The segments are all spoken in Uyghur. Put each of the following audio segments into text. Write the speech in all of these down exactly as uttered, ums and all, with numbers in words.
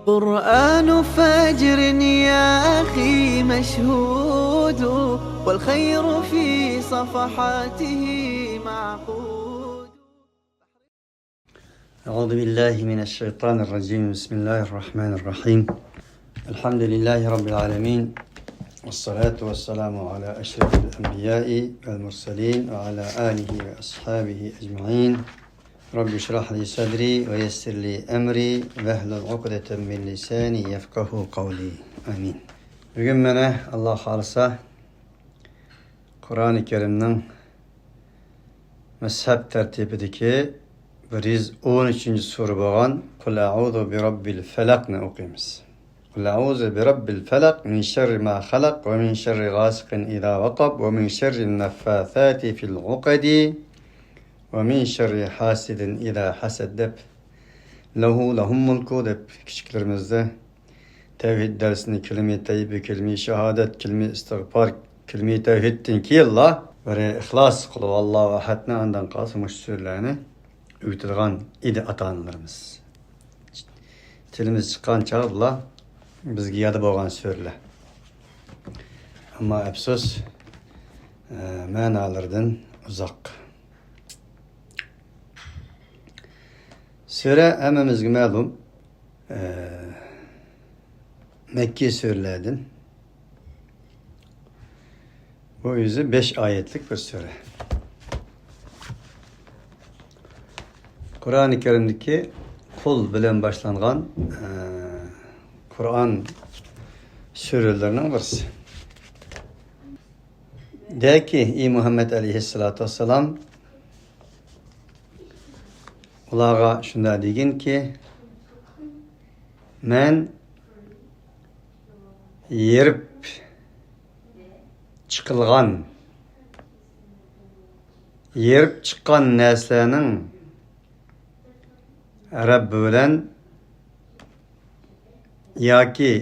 قرآن فجر يا أخي مشهود، والخير في صفحاته معقود. أعوذ بالله من الشيطان الرجيم. بسم الله الرحمن الرحيم. الحمد لله رب العالمين، والصلاة والسلام على أشرف الأنبياء والمرسلين وعلى آله وأصحابه أجمعين. رب اشرح لي صدري ويسر لي أمري واحلل عقدة من لساني يفقهوا قولي. آمين. بۈگۈن مانا، ئاللا خالىسا، قۇرئانى كەرىمنىڭ مەزھەپ تەرتىپىدىكى بىر يۈز ئون ئۈچىنچى سۈرە بولغان قۇل ئەئۇزۇ بىرەببىل فەلەقنى ئوقۇيمىز. قۇل ئەئۇزۇ بىرەببىل فەلەق، مىن شەررى ما خەلەق، ۋە مىن شەررى غاسىقىن ئىزا ۋەقەب، ۋە مىن شەررىن نەففاساتى فىل ئۇقەدى، ۋە مىن شەررى ھاسىدىن ئىزا ھەسەد دەپ، لەھۇ لەھۇل مۇلكۇ دەپ كىچىكلىرىمىزدە تەۋھىد دەرسىنى، كەلىمە تەييىبە، كەلىمە شاھادەت، كەلىمە ئىستىغپار، كەلىمە تەۋھىدتىن كېيىنلا بىر ئىخلاس، قۇل ھۇۋاللاھۇ ئەھەدنى، ئاندىن قالسا مۇشۇ سۈرىلەرنى ئۆگىتىدىغان ئىدى ئاتا-ئانىلىرىمىز. تىلىمىز چىققان چاغدىلا بىزگە ياد بولغان سۈرىلەر. ئەمما ئەپسۇس، ئە، مەنالىرىدىن ئۇزاق. سۈرە ھەممىمىزگە مەلۇم، ئە، مەككىي سۈرىلەردىن. بۇ ئۆزى بەش ئايەتلىك بىر سۈرە. قۇرئانى كەرىمدىكى قۇل بىلەن باشلانغان، ئە، قۇرئان سۈرىلىرىنىڭ بىرسى. دەكى، ئى مۇھەممەد ئەلەيھىسسالاتۇ ۋەسسالام، ئۇلارغا شۇنداق دېگىنكى، مەن يېرىپ چىقىلغان، يېرىپ چىققان نەرسىلەرنىڭ رەببى بىلەن ياكى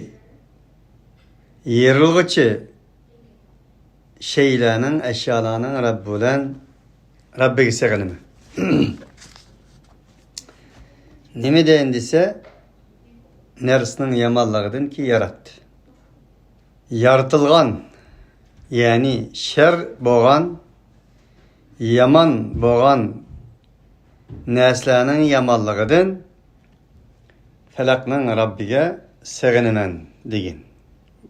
يېرىلغۇچى شەيلەرنىڭ، ئەشيالارنىڭ رەببى بىلەن، رەببىگە سېغىنىمەن. نېمىدىن دېسە، نەرسىنىڭ يامانلىقىدىن كى ياراتتى. يارىتىلغان، يەنى شەر بولغان، يامان بولغان نەرسىلەرنىڭ يامانلىقىدىن فەلەقنىڭ رەببىگە سېغىنىمەن دېگەن.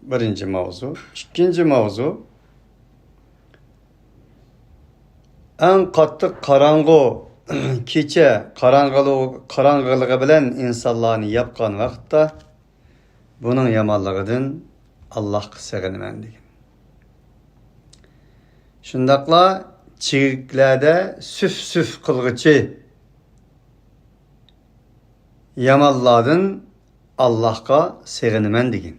بىرىنچى ماۋزۇ. ئىككىنچى ماۋزۇ، ئەڭ قاتتىق قاراڭغۇ كېچە قاراڭغۇلۇ-، قاراڭغۇلۇقى بىلەن ئىنسانلارنى ياپقان ۋاقىتتا، بۇنىڭ يامانلىقىدىن ئاللاھقا سېغىنىمەن دېگەن. شۇنداقلا چىگىكلەردە سۈف-سۈف قىلغۇچى يامانلاردىن ئاللاھقا سېغىنىمەن دېگەن.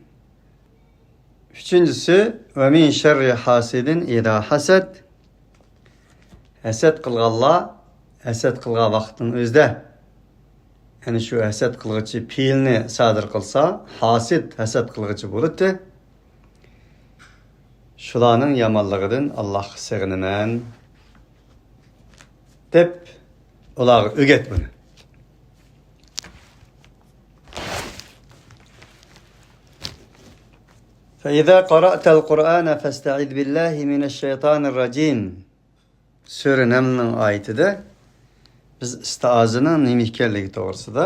ئۈچىنچىسى، ۋە مىن شەررى ھاسىدىن ئىزا ھەسەد. ھەسەت قىلغانلار ھەسەت قىلغان ۋاقىتنىڭ ئۆزىدە، يەنى شۇ ھەسەت قىلغۇچى پېئىلنى سادىر قىلسا، ھاسىد ھەسەت قىلغۇچى بولىدۇ. شۇلارنىڭ يامانلىقىدىن ئاللاھقا سېغىنىمەن، دەپ ئۇلارغا ئۆگەت بۇنى. فإذا قرأت القرآن فاستعذ بالله من الشيطان الرجيم. سۈرە نەملنىڭ ئايىتىدە بىز ئىستىئازىنىڭ نېمە ئىكەنلىكى توغرىسىدا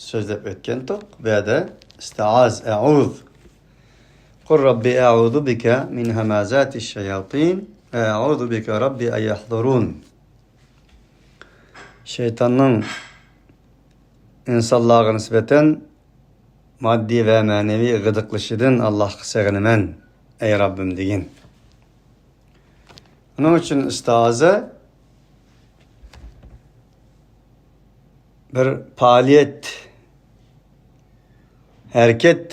سۆزلەپ ئۆتكەنتۇق. بۇ يەردە ئىستىئاز، ئەئۇز. قۇل رەببى ئەئۇزۇ بىكە مىن ھەمەزاتىش شەياتىن ۋە ئەئۇزۇ بىكە رەببى ئەن يەھزۇرۇن. شەيتاننىڭ ئىنسانلارغا نىسبەتەن ماددىي ۋە مەنىۋى غىدىقلىشىدىن ئاللاھقا سېغىنىمەن، ئەي رەببىم، دېگىن. ئۇنىڭ ئۈچۈن ئىستىئازە بىر پائالىيەت، ھەرىكەتتىن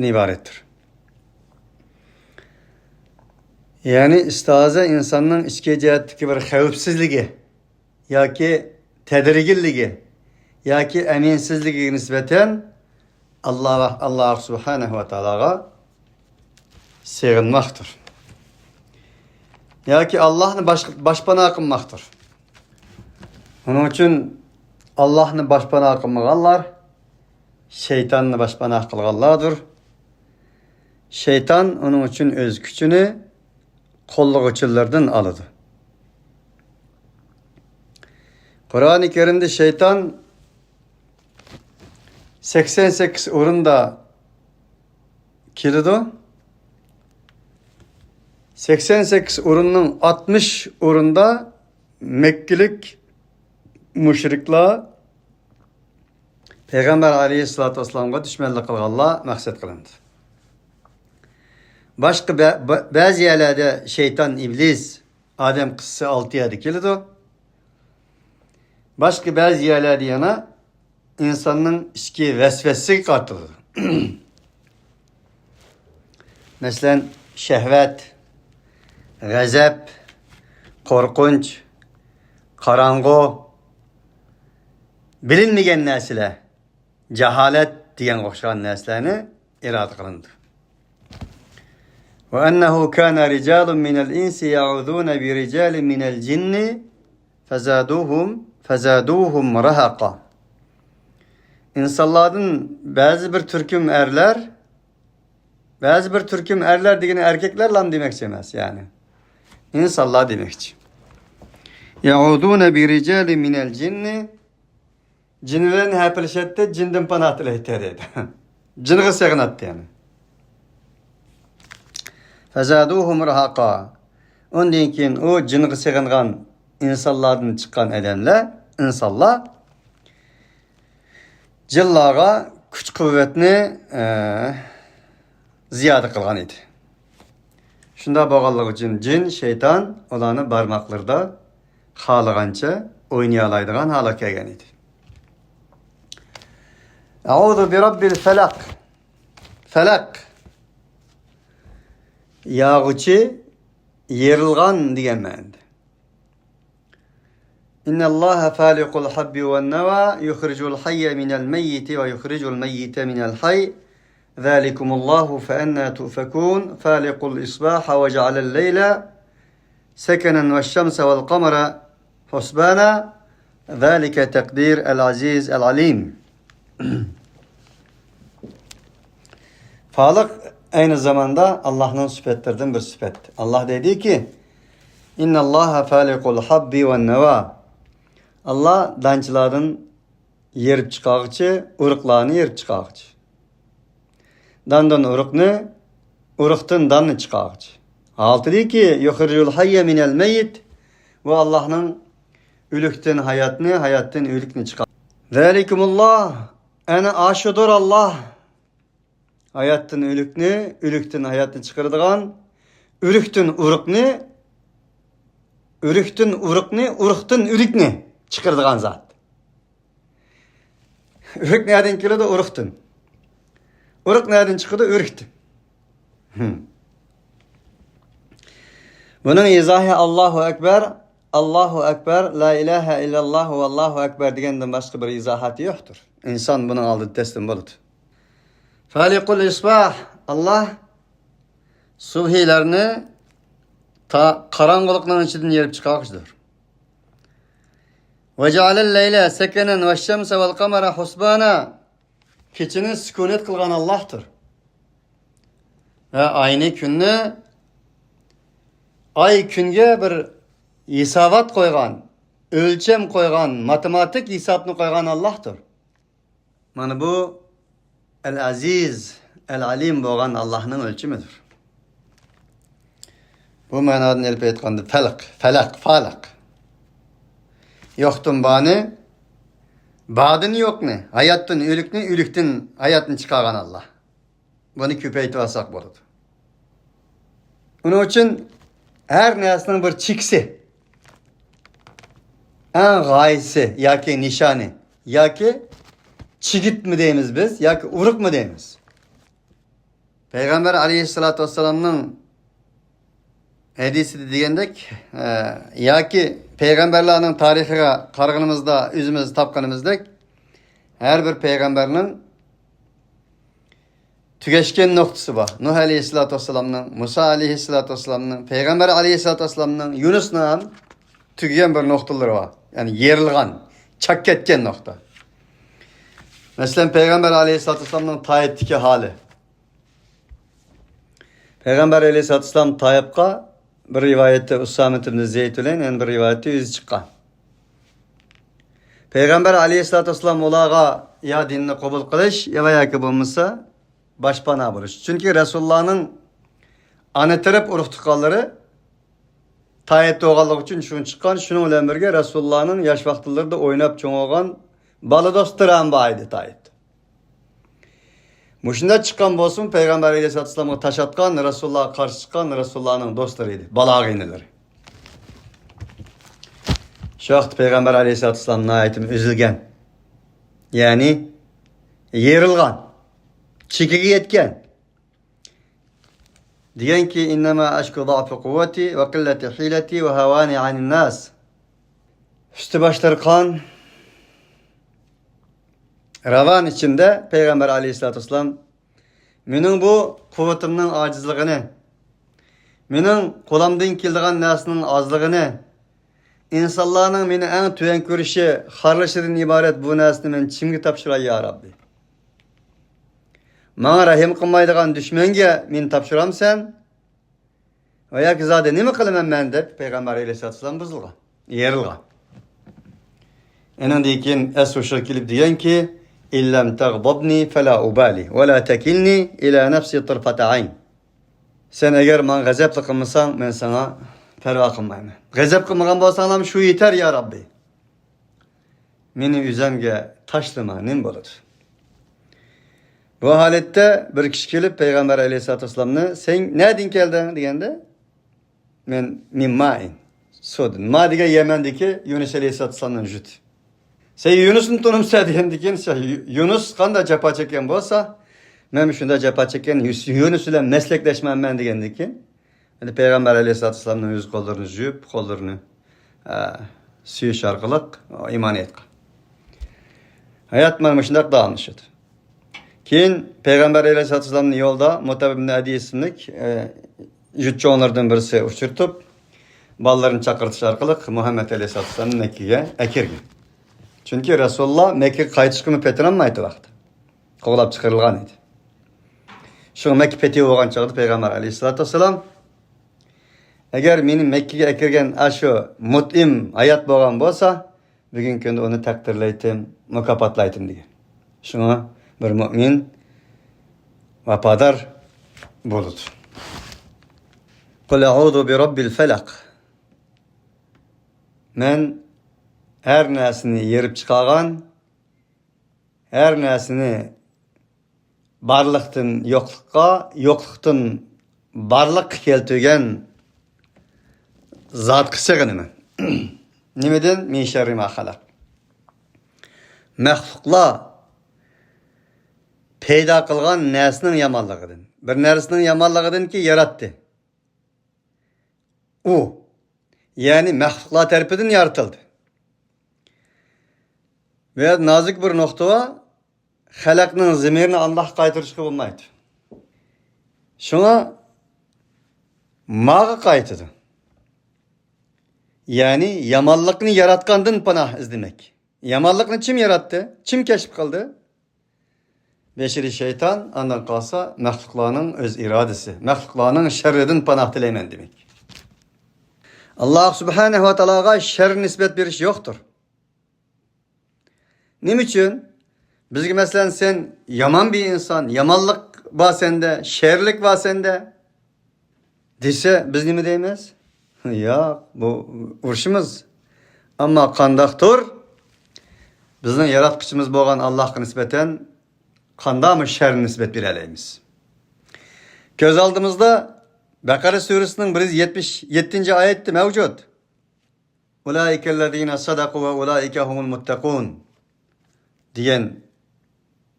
ئىبارەتتۇر. يەنى ئىستىئازە ئىنساننىڭ ئىچكى جەھەتتىكى بىر خەۋپسىزلىكى ياكى تەدرىگىنلىكى ياكى ئەمىنسىزلىكىگە نىسبەتەن ئاللا، ئاللا سۇبھانەھۇ ۋە تائالاغا سېغىنماقتۇر. ياكى ئاللاھنى باش-، باشپانا قىلماقتۇر. ئۇنىڭ ئۈچۈن ئاللاھنى باشپانا قىلمىغانلار شەيتاننى باشپاناھ قىلغانلاردۇر. شەيتان ئۇنىڭ ئۈچۈن ئۆز كۈچىنى قوللىغۇچىلىرىدىن ئالىدۇ. قۇرئانى كەرىمدە شەيتان سەكسەن سەككىز ئورۇندا كېلىدۇ. سەكسەن سەككىز ئورۇننىڭ ئاتمىش ئورنىدا مەككىلىك مۇشرىكلار پەيغەمبەر ئەلەيھىسسالاتۇ ۋەسسالامغا دۈشمەنلىك قىلغانلار مەقسەت قىلىندى. باشقا بە-، بە-، بەزى يەرلەردە شەيتان، ئىبلىس، ئادەم قىسسىسى ئالتە يەردە كېلىدۇ. باشقا بەزى يەرلەردە يەنە ئىنساننىڭ ئىچكى ۋەسۋەسىسىگە قارىتىلىدۇ. مەسىلەن، شەھۋەت، غەزەپ، قورقۇنچ، قاراڭغۇ، بىلىنمىگەن نەرسىلەر، جاھالەت دېگەنگە ئوخشىغان نەرسىلەرنى ئىرادە قىلىنىدۇ. وأنه كان رجال من الإنس يعوذون برجال من الجن فزادوهم، فزادوهم رهقا. ئىنسانلاردىن بەزى بىر تۈركۈم ئەرلەر، بەزى بىر تۈركۈم ئەرلەر دېگىنى ئەركەكلەرلام دېمەكچى ئەمەس، يەنى ئىنسانلار دېمەكچى. يعوذون برجال من الجن، جىن بىلەن ھەپىلىشەتتى، جىندىن پاناھ تىلەيتتى دەيدۇ. جىنغا سېغىناتتى يەنى. فزادوهم رهقا. ئۇندىن كېيىن ئۇ جىنغا سېغىنغان ئىنسانلاردىن چىققان ئادەملەر، ئىنسانلار جىنلارغا كۈچ-قۇۋۋەتنى، ئە، زىيادە قىلغان ئىدى. شۇنداق بولغانلىقى ئۈچۈن جىن، شەيتان ئۇلارنى بارماقلىرىدا خالىغانچە ئوينىيالايدىغان ھالغا كەلگەن ئىدى. أعوذ برب الفلق. فەلەق، ياغۇچى، يېرىلغان دېگەن مەنىدە. إن الله فالق الحب والنوى يخرج الحي من الميت ويخرج الميت من الحي ذلكم الله فأنى تؤفكون فالق الإصباح وجعل الليل سكنا والشمس والقمر حسبانا ذلك تقدير العزيز العليم. فالىق ئەينى زاماندا ئاللاھنىڭ سۈپەتلىرىدىن بىر سۈپەت. ئاللاھ دەيدىكى، إن الله فالق الحب والنوى. ئاللاھ دانچىلاردىن يېرىپ چىقارغۇچى، ئۇرۇقلارنى يېرىپ چىقارغۇچى. داندىن ئۇرۇقنى، ئۇرۇقتىن داننى چىقارغۇچى. ئالتىدىكى، يخرج الحي من الميت. بۇ ئاللاھنىڭ ئۆلۈكتىن ھاياتنى، ھاياتتىن ئۆلۈكنى چىقار. ذلكم الله، ئەنە ئاشۇدۇر ئاللاھ. ھاياتتىن ئۆلۈكنى، ئۆلۈكتىن ھاياتنى چىقىرىدىغان، ئۆلۈكتىن ئۇرۇقنى، ئۆلۈكتىن ئۇرۇقنى، ئۇرۇقتىن ئۆلۈكنى چىقىرىدىغان زات. ئۆلۈك نەدىن كېلىدۇ؟ ئۇرۇقتىن. ئۇرۇق نەدىن چىقىدۇ؟ ئۆلۈكتىن. ھىم. بۇنىڭ ئىزاھى ئاللاھۇ ئەكبەر، ئاللاھۇ ئەكبەر، لا ئىلاھە ئىللاللاھۇ ۋاللاھۇ ئەكبەر دېگەندىن باشقا بىر ئىزاھاتى يوقتۇر. ئىنسان بۇنىڭ ئالدىدا تەسلىم بولىدۇ. فالىقۇل ئىسباھ، ئاللاھ سۇبھىلەرنى تا-، قاراڭغۇلۇقنىڭ ئىچىدىن يېرىپ چىقارغۇچىدۇر. ۋەجەئەلەل لەيلە سەكەنەن ۋەششەمسە ۋەل قەمەرە ھۇسبانا. كېچىنى سۈكۈنەت قىلغان ئاللاھتۇر. ۋە ئاينى، كۈننى، ئاي، كۈنگە بىر ھېسابات قويغان، ئۆلچەم قويغان، ماتېماتىك ھېسابنى قويغان ئاللاھتۇر. مانا بۇ ئەل ئەزىز، ئەل ئەلىم بولغان ئاللاھنىڭ ئۆلچىمىدۇر. بۇ مەنادىن ئېلىپ ئېيتقاندا، فەلق، فەلەق، فالىق. يوقتىن بارنى، باردىن يوقنى، ھاياتتىن ئۆلۈكنى، ئۆلۈكتىن ھاياتنى چىقارغان ئاللاھ. بۇنى كۆپەيتىۋالساق بولىدۇ. ئۇنىڭ ئۈچۈن ھەر نەرسىنىڭ بىر چېكىسى، ئەڭ غايىسى ياكى نىشانى ياكى چىگىتمە دەيمىز بىز ياكى ئۇرۇقمۇ دەيمىز. پەيغەمبەر ئەلەيھىسسالاتۇ ۋەسسالامنىڭ ھەدىسىدە دېگەندەك، ئە، ياكى پەيغەمبەرلەرنىڭ تارىخىغا قارىغىنىمىزدا ئۆزىمىز تاپقىنىمىزدەك، ھەر بىر پەيغەمبەرنىڭ تۈگەشكەن نۇقتىسى بار. نۇھ ئەلەيھىسسالاتۇ ۋەسسالامنىڭ، مۇسا ئەلەيھىسسالاتۇ ۋەسسالامنىڭ، پەيغەمبەر ئەلەيھىسسالاتۇ ۋەسسالامنىڭ، يۇنۇسنىڭ ھەم تۈگىگەن بىر نۇقتىلىرى بار. يەنى يېرىلغان، چاك كەتكەن نۇقتا. مەسىلەن، پەيغەمبەر ئەلەيھىسسالاتۇ ۋەسسالامنىڭ تائىپتىكى ھالى. پەيغەمبەر ئەلەيھىسسالاتۇ ۋەسسالام تائىپقا، بىر رىۋايەتتە ئۇسامە ئىبن زەيد بىلەن، يەنە بىر رىۋايەتتە ئۆزى چىققان. پەيغەمبەر ئەلەيھىسسالاتۇ ۋەسسالام ئۇلارغا يا دىننى قوبۇل قىلىش، يا ۋە ياكى بولمىسا باشپانا بولۇش. چۈنكى رەسۇلۇللانىڭ ئانا تەرەپ ئۇرۇق تۇغقانلىرى تائىپتا بولغانلىقى ئۈچۈن شۇڭا چىققان. شۇنىڭ بىلەن بىرگە رەسۇلۇللانىڭ ياش ۋاقىتلىرىدا ئويناپ چوڭ بولغان بالا دوستلىرى ھەم بار ئىدى تائىپتا. مۇشۇنداق چىققان بولسىمۇ، پەيغەمبەر ئەلەيھىسسالاتۇ ۋەسسالامغا تاش ئاتقان، رەسۇلۇللاغا قارشى چىققان رەسۇلۇللانىڭ دوستلىرى ئىدى، بالا ئاغىنىلىرى. شۇ ۋاقىتتا پەيغەمبەر ئەلەيھىسسالاتۇ ۋەسسالام ناھايىتى ئۈزۈلگەن، يەنى يېرىلغان، چېكىگە يەتكەن. دېگەنكى، «إنما أشكو ضعف قوتي وقلة حيلتي وهواني عن الناس.» ئۈستى باشلىرى قان، راۋان ئىچىمدە پەيغەمبەر ئەلەيھىسسالاتۇ ۋەسسالام، مېنىڭ بۇ قۇۋۋىتىمنىڭ ئاجىزلىقىنى، مېنىڭ قولۇمدىن كېلىدىغان نەرسىنىڭ ئازلىقىنى، ئىنسانلارنىڭ مېنى ئەڭ تۆۋەن كۆرۈشى، خارلىشىدىن ئىبارەت بۇ نەرسىنى مەن كىمگە تاپشۇراي، يا رەببى؟ ماڭا رەھىم قىلمايدىغان دۈشمەنگە مېنى تاپشۇرامسەن؟ ۋە ياكى زادى نېمە قىلىمەن مەن دەپ پەيغەمبەر ئەلەيھىسسالاتۇ ۋەسسالام بۇزۇلغان، يېرىلغان. ئېنىڭدىن كېيىن ئەس ھوشىغا كېلىپ دېگەنكى، «إن لم تغضبني فلا أبالي ولا تكلني إلى نفسي طرفة عين.» سەن ئەگەر ماڭا غەزەپلا قىلمىساڭ، مەن ساڭا پەرۋا قىلمايمەن. غەزەپ قىلمىغان بولساڭلارمۇ شۇ يېتەر، يا رەببى. مېنى ئۆزۈمگە تاشلىما، نېمە بولىدۇ؟ بۇ ھالەتتە بىر كىشى كېلىپ پەيغەمبەر ئەلەيھىسسالاتۇ ۋەسسالامنى، «سەن نەدىن كەلدىڭ؟» دېگەندە، «مەن مىن مائىن، سۇدىن.» ما دېگەن يەمەندىكى يۇنۇس ئەلەيھىسسالاتۇ ۋەسسالامنىڭ جۈتى. «سەن يۇنۇسنى تونۇمسەن؟» دېگەندىكىن، «سەن يۇنۇس قانداق جاپا چەككەن بولسا، مەن شۇنداق جاپا چەككەن يۇنۇس بىلەن مەسلەكدەشمەنمەن» دېگەندىكىن، ئەندى پەيغەمبەر ئەلەيھىسسالاتۇ ۋەسسالامنىڭ يۈزى قوللىرىنى يۇيۇپ، قوللىرىنى، ئە، سۆيۈش ئارقىلىق ئىمان ئېيتقان. ھايات مانا مۇشۇنداق داۋاملىشىدۇ. كېيىن پەيغەمبەر ئەلەيھىسسالاتۇ ۋەسسالامنى يولدا مۇتەب ئىبن ئەدىي ئىسىملىك، ئە، يۇرت چوڭلىرىدىن بىرسى ئۇچرىتىپ، بالىلىرىنى چاقىرتىش ئارقىلىق مۇھەممەد ئەلەيھىسسالاتۇ ۋەسسالامنى مەككىگە ئەكىرگەن. چۈنكى رەسۇلۇللا مەككىگە قايتىشقىمۇ پېتىنالمايتتى ۋاقتى. قوغلاپ چىقىرىلغان ئىدى. شۇڭا مەككە پېتى بولغان چاغدا پەيغەمبەر ئەلەيھىسسالاتۇ ۋەسسالام، «ئەگەر مېنى مەككىگە ئەكىرگەن ئاشۇ مۇتئىم ھايات بولغان بولسا، بۈگۈنكى كۈندە ئۇنى تەقدىرلەيتتىم، مۇكاپاتلايتتىم» دېگەن. شۇڭا بىر مۇئمىن ۋاپادار بولىدۇ. قل أعوذ برب الفلق. مەن ھەر نەرسىنى يېرىپ چىقارغان، ھەر نەرسىنى بارلىقتىن يوقلۇققا، يوقلۇقتىن بارلىققا كەلتۈرگەن زاتقا سېغىنىمەن. نېمىدىن؟ مىن شەررى ما خەلەق. مەخلۇقلار پەيدا قىلغان نەرسىنىڭ يامانلىقىدىن. بىر نەرسىنىڭ يامانلىقىدىنكى ياراتتى. ئۇ، يەنى مەخلۇقلار تەرىپىدىن يارىتىلدى. بۇ يەردە نازۇك بىر نۇقتا بار. خەلقنىڭ زىمىرىنى ئاللاھقا قايتۇرۇشقا بولمايدۇ. شۇڭا ماغا قايتىدۇ. يەنى يامانلىقنى ياراتقاندىن پاناھ ئىزدىمەك. يامانلىقنى كىم ياراتتى؟ كىم كەشىپ قىلدى؟ بەشىرىي شەيتان، ئاندىن قالسا مەخلۇقلارنىڭ ئۆز ئىرادىسى، مەخلۇقلارنىڭ شەررىدىن پاناھ تىلەيمەن دېمەك. ئاللاھ سۇبھانەھۇ ۋە تائالاغا شەر نىسبەت بېرىش يوقتۇر. نېمە ئۈچۈن؟ بىزگە، مەسىلەن، سەن يامان بىر ئىنسان، يامانلىق بار سەندە، شەرلىك بار سەندە دېسە، بىز نېمە دەيمىز؟ ياق، بۇ ئۇرۇشىمىز. ئەمما قانداقتۇر بىزنىڭ ياراتقۇچىمىز بولغان ئاللاھقا نىسبەتەن قانداقمۇ شەر نىسبەت بېرەلەيمىز؟ كۆز ئالدىمىزدا بەقەرە سۈرىسىنىڭ بىر يۈز يەتمىش يەتتىنچى ئايەتتە مەۋجۇت. «أولئك الذين صدقوا وأولئك هم المتقون» دېگەن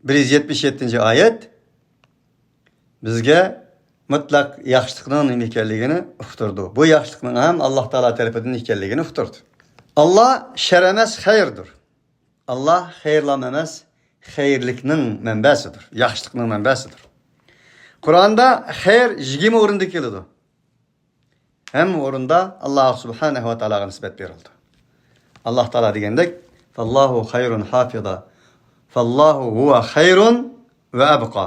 بىر يۈز يەتمىش يەتتىنچى ئايەت بىزگە مۇتلەق ياخشىلىقنىڭ نېمە ئىكەنلىكىنى ئۇقتۇرىدۇ. بۇ ياخشىلىقنىڭ ھەم ئاللاھ تائالا تەرىپىدىن ئىكەنلىكىنى ئۇقتۇرىدۇ. ئاللاھ شەر ئەمەس، خەيردۇر. ئاللاھ خەيرلام ئەمەس، خەيرلىكنىڭ مەنبەسىدۇر، ياخشىلىقنىڭ مەنبەسىدۇر. قۇرئاندا خەير يىگىرمە ئورۇندا كېلىدۇ. ھەممە ئورۇندا ئاللاھ سۇبھانەھۇ ۋە تائالاغا نىسبەت بېرىلىدۇ. ئاللاھ تائالا دېگەندەك، «فاللاھۇ خەيرۇن ھافىزا، فالله هو خير وأبقى.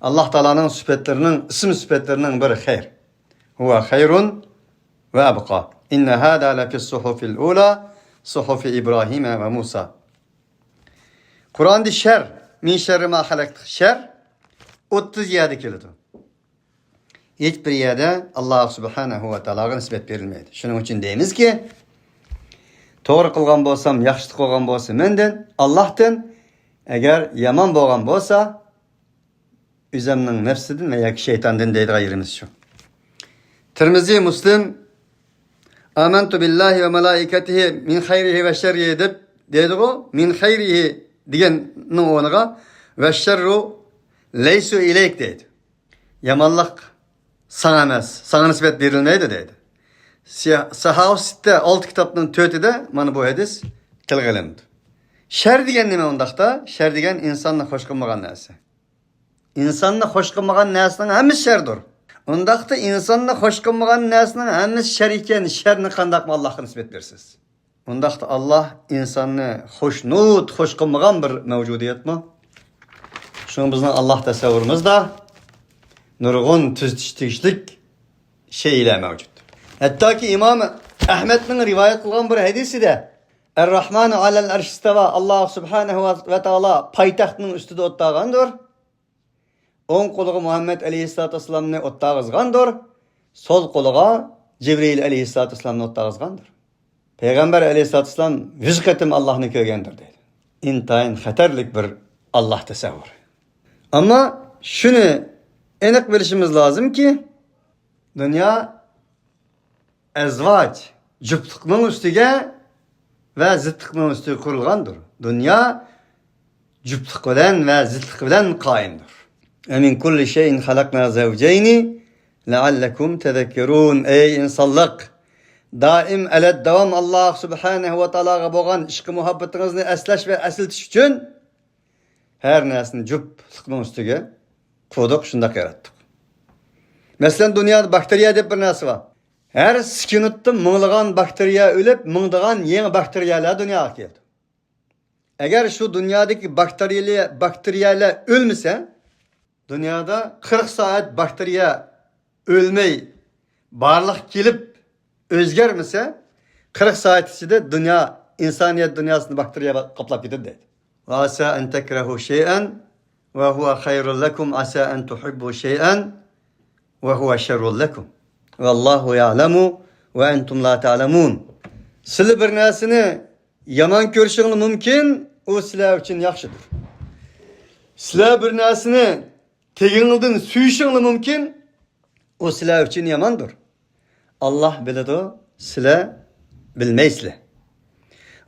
ئاللاھ تائالانىڭ سۈپەتلىرىنىڭ، ئىسىم سۈپەتلىرىنىڭ بىرى خەير. هو خير وأبقى. إن هذا لفي الصحف الأولى صحف إبراهيم وموسى. قۇرئاندا شەر، من شر ما خلق، شەر ئوتتۇز يەردە كېلىدۇ. ھېچ بىر يەردە ئاللاھ سۇبھانەھۇ ۋە تائالاغا نىسبەت بېرىلمەيدۇ. شۇنىڭ ئۈچۈن دەيمىزكى، توغرا قىلغان بولسام، ياخشىلىق قىلغان بولسا مەندىن، ئاللاھتىن، ئەگەر يامان بولغان بولسا، ئۆزەمنىڭ نەپسىدىن ۋە ياكى شەيتاندىن دەيدىغان يېرىمىز شۇ. تىرمىزى، مۇسلىم، «آمنت بالله وملائكته من خيره وشره» دەپ دەيدىغۇ، «من خيره» دېگەننىڭ ئورنىغا «والشر ليس إليك» دەيدۇ. يامانلىق ساڭا ئەمەس، ساڭا نىسبەت بېرىلمەيدۇ دەيدۇ. سىيا-، ساھاۋۇ سىتتە، ئالتە كىتابنىڭ تۆتىدە مانا بۇ ھەدىس تىلغا ئېلىنىدۇ. شەر دېگەن نېمە ئۇنداقتا؟ شەر دېگەن ئىنساننى خوش قىلمىغان نەرسە. ئىنساننى خوش قىلمىغان نەرسىنىڭ ھەممىسى شەردۇر. ئۇنداقتا ئىنساننى خوش قىلمىغان نەرسىنىڭ ھەممىسى شەر ئىكەن، شەرنى قانداقمۇ ئاللاھقا نىسبەت بېرىسىز؟ ئۇنداقتا ئاللاھ ئىنساننى خۇشنۇد، خوش قىلمىغان بىر مەۋجۇدىيەتمۇ؟ شۇڭا بىزنىڭ ئاللاھ تەسەۋۋۇرىمىزدا نۇرغۇن تۈزىتىش تېگىشلىك شەيئىلەر مەۋجۇت. ھەتتاكى ئىمام ئەھمەدنىڭ رىۋايەت قىلغان بىر ھەدىسىدە، «الرحمن على العرش استوى»، ئاللاھ سۇبھانەھۇ ۋە تائالا پايتەختنىڭ ئۈستىدە ئولتۇرغاندۇر. ئوڭ قولىغا مۇھەممەد ئەلەيھىسسالاتۇ ۋەسسالامنى ئولتۇرغۇزغاندۇر، سول قولىغا جىبرىئىل ئەلەيھىسسالاتۇ ۋەسسالامنى ئولتۇرغۇزغاندۇر. پەيغەمبەر ئەلەيھىسسالاتۇ ۋەسسالام يۈز قېتىم ئاللاھنى كۆرگەندۇر دەيدۇ. ئىنتايىن خەتەرلىك بىر ئاللاھ تەسەۋۋۇرى. ئەمما شۇنى ئېنىق بىلىشىمىز لازىمكى، دۇنيا ئەزۋاج، جۈپتلۈكنىڭ ئۈستىگە ۋە زىتلىقنىڭ ئۈستىگە قۇرۇلغاندۇر. دۇنيا جۈپتلۈك بىلەن ۋە زىتلىق بىلەن قائىمدۇر. «ومن كل شيء خلقنا زوجين لعلكم تذكرون». ئەي ئىنسانلىق، دائىم ئەلەت داۋام ئاللاھ سۇبھانەھۇ ۋە تائالاغا بولغان ئىشقى مۇھەببىتىڭىزنى ئەسلەش ۋە ئەسلىتىش ئۈچۈن ھەر نەرسىنى جۈپتلۈكنىڭ ئۈستىگە قۇردۇق، شۇنداق ياراتتۇق. مەسىلەن، دۇنيادا باكتېرىيە دەپ بىر نەرسە بار. ھەر سېكۇنتتا مىڭلىغان باكتېرىيە ئۆلۈپ، مىڭدىغان يېڭى باكتېرىيەلەر دۇنياغا كېلىدۇ. ئەگەر شۇ دۇنيادىكى باكتېرىيەلەر، باكتېرىيەلەر ئۆلمىسە، دۇنيادا قىرىق سائەت باكتېرىيە ئۆلمەي بارلىققا كېلىپ ئۆزگەرمىسە، قىرىق سائەت ئىچىدە دۇنيا، ئىنسانىيەت دۇنياسىنى باكتېرىيە قاپلاپ كېتىدۇ دەيدۇ. «وعسى أن تكرهوا شيئا وهو خير لكم، وعسى أن تحبوا شيئا وهو شر لكم، والله يعلم وأنتم لا تعلمون». سىلەر بىر نەرسىنى يامان كۆرۈشۈڭلار مۇمكىن، ئۇ سىلەر ئۈچۈن ياخشىدۇر. سىلەر بىر نەرسىنى تېگىڭلاردىن سۆيۈشۈڭلار مۇمكىن، ئۇ سىلەر ئۈچۈن ياماندۇر. ئاللاھ بىلىدۇ، سىلەر بىلمەيسىلەر.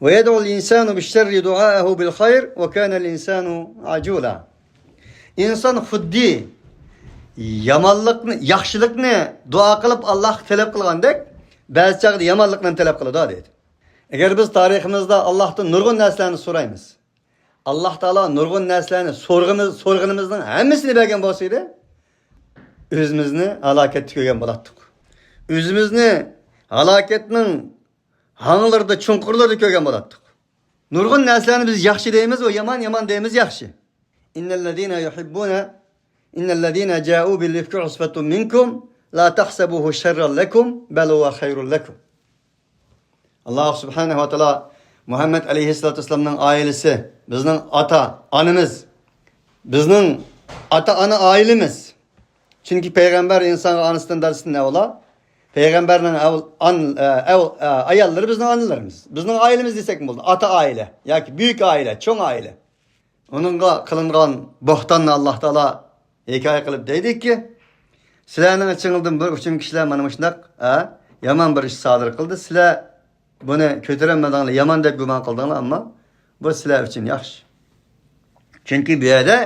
«ويدعو الإنسان بالشر دعاءه بالخير وكان الإنسان عجولا». ئىنسان خۇددى يامانلىقنى، ياخشىلىقنى دۇئا قىلىپ ئاللاھقا تەلەپ قىلغاندەك، بەزى چاغدا يامانلىقنى تەلەپ قىلىدۇ دەيدۇ. ئەگەر بىز تارىخىمىزدا ئاللاھتىن نۇرغۇن نەرسىلەرنى سورايمىز، ئاللاھ تائالا نۇرغۇن نەرسىلەرنى سورىغىمىز-، سورىغىنىمىزنىڭ ھەممىسىنى بەرگەن بولسا ئىدى، ئۆزىمىزنى ھالاكەتتە كۆرگەن بولاتتۇق. ئۆزىمىزنى ھالاكەتنىڭ ھاڭلىرىدا، چوڭقۇرلىرىدا كۆرگەن بولاتتۇق. نۇرغۇن نەرسىلەرنى بىز ياخشى دەيمىز، ئۇ يامان، يامان دەيمىز، ياخشى. «إن الذين يحبون، إن الذين جاءوا بالإفك عصبة منكم لا تحسبوه شرا لكم بل هو خير لكم». ئاللاھ سۇبھانەھۇ ۋە تائالا مۇھەممەد ئەلەيھىسسالاتۇ ۋەسسالامنىڭ ئائىلىسى، بىزنىڭ ئاتا، ئانىمىز، بىزنىڭ ئاتا-ئانا ئائىلىمىز. چۈنكى پەيغەمبەر ئىنسانغا ئانىسىدىن، دادىسىدىن ئەۋلا. پەيغەمبەرنىڭ ئەۋ-، ئان-، ئە، ئەۋ-، ئە، ئاياللىرى بىزنىڭ ئانىلىرىمىز. بىزنىڭ ئائىلىمىز دېسەكمۇ بولىدۇ. ئاتا ئائىلە ياكى بۈيۈك ئائىلە، چوڭ ئائىلە. ئۇنىڭغا قىلىنغان بوھتاننى ئاللاھ تائالا ھېكايە قىلىپ دەيدىكى، سىلەرنىڭ ئىچىڭلاردىن بىر ئۇچۇم كىشىلەر مانا مۇشۇنداق، ھە، يامان بىر ئىش سادىر قىلدى. سىلەر بۇنى كۆتۈرەلمىدىڭلار، يامان دەپ گۇمان قىلدىڭلار، ئەمما بۇ سىلەر ئۈچۈن ياخشى. چۈنكى بۇ يەردە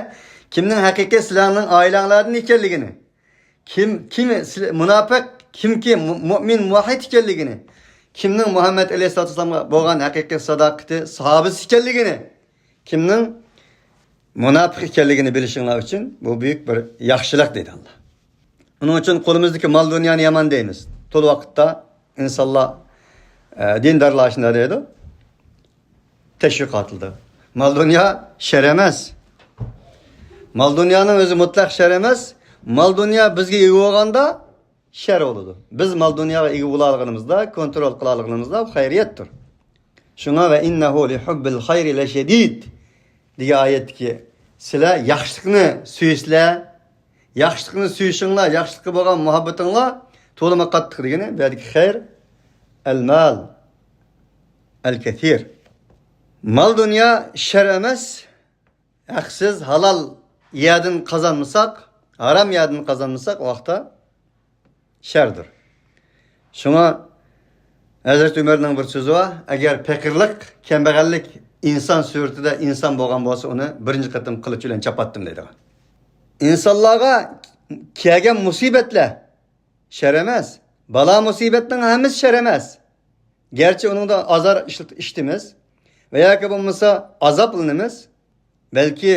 كىمنىڭ ھەقىقىي سىلەرنىڭ ئائىلەڭلاردىن ئىكەنلىكىنى، كىم، كىم سىلە-، مۇناپىق، كىمكى مۇ-، مۇئمىن، مۇۋەھھىد ئىكەنلىكىنى، كىمنىڭ مۇھەممەد ئەلەيھىسسالاتۇ ۋەسسالامغا بولغان ھەقىقىي ساداقىتى، ساھابىسى ئىكەنلىكىنى، كىمنىڭ مۇناپىق ئىكەنلىكىنى بىلىشىڭلار ئۈچۈن بۇ بۈيۈك بىر ياخشىلىق، دېدى ئاللاھ. ئۇنىڭ ئۈچۈن قولىمىزدىكى مال-دۇنيانى يامان دەيمىز. تولا ۋاقىتتا ئىنسانلار، ئە، دىندارلار شۇنداق دەيدۇ. تەشۋىقاتلىدا. مال دۇنيا شەر ئەمەس. مال دۇنيانىڭ ئۆزى مۇتلەق شەر ئەمەس. مال دۇنيا بىزگە ئىگە بولغاندا شەر بولىدۇ. بىز مال دۇنياغا ئىگە بولالىغىنىمىزدا، كونترول قىلالىغىنىمىزدا بۇ خەيرىيەتتۇر. شۇڭا «ۋە ئىننەھۇ لىھۇببىل خەيرى لەشەدىد» دېگەن ئايەتتىكى، سىلەر ياخشىلىقنى سۆيسىلەر، ياخشىلىقنى سۆيۈشۈڭلار، ياخشىلىققا بولغان مۇھەببىتىڭلار تولىمۇ قاتتىق دېگىنى بۇ يەردىكى خەير، ئەل مال، ئەل كەسىر. مال دۇنيا شەر ئەمەس. ھەقسىز، ھالال يەردىن قازانمىساق، ھارام يەردىن قازانمىساق، ئۇ ۋاقىتتا شەردۇر. شۇڭا ھەزرىتى ئۆمەرنىڭ بىر سۆزى بار، «ئەگەر پېقىرلىق، كەمبەغەللىك ئىنسان سۈرىتىدە ئىنسان بولغان بولسا، ئۇنى بىرىنچى قېتىم قىلىچ بىلەن چاپاتتىم» دەيدىغان. ئىنسانلارغا كەلگەن مۇسىبەتلەر شەر ئەمەس. بالا مۇسىبەتنىڭ ھەممىسى شەر ئەمەس. گەرچە ئۇنىڭدا ئازار ئىشلىت-، ئىشىتىمىز ۋە ياكى بولمىسا ئازابلىنىمىز، بەلكى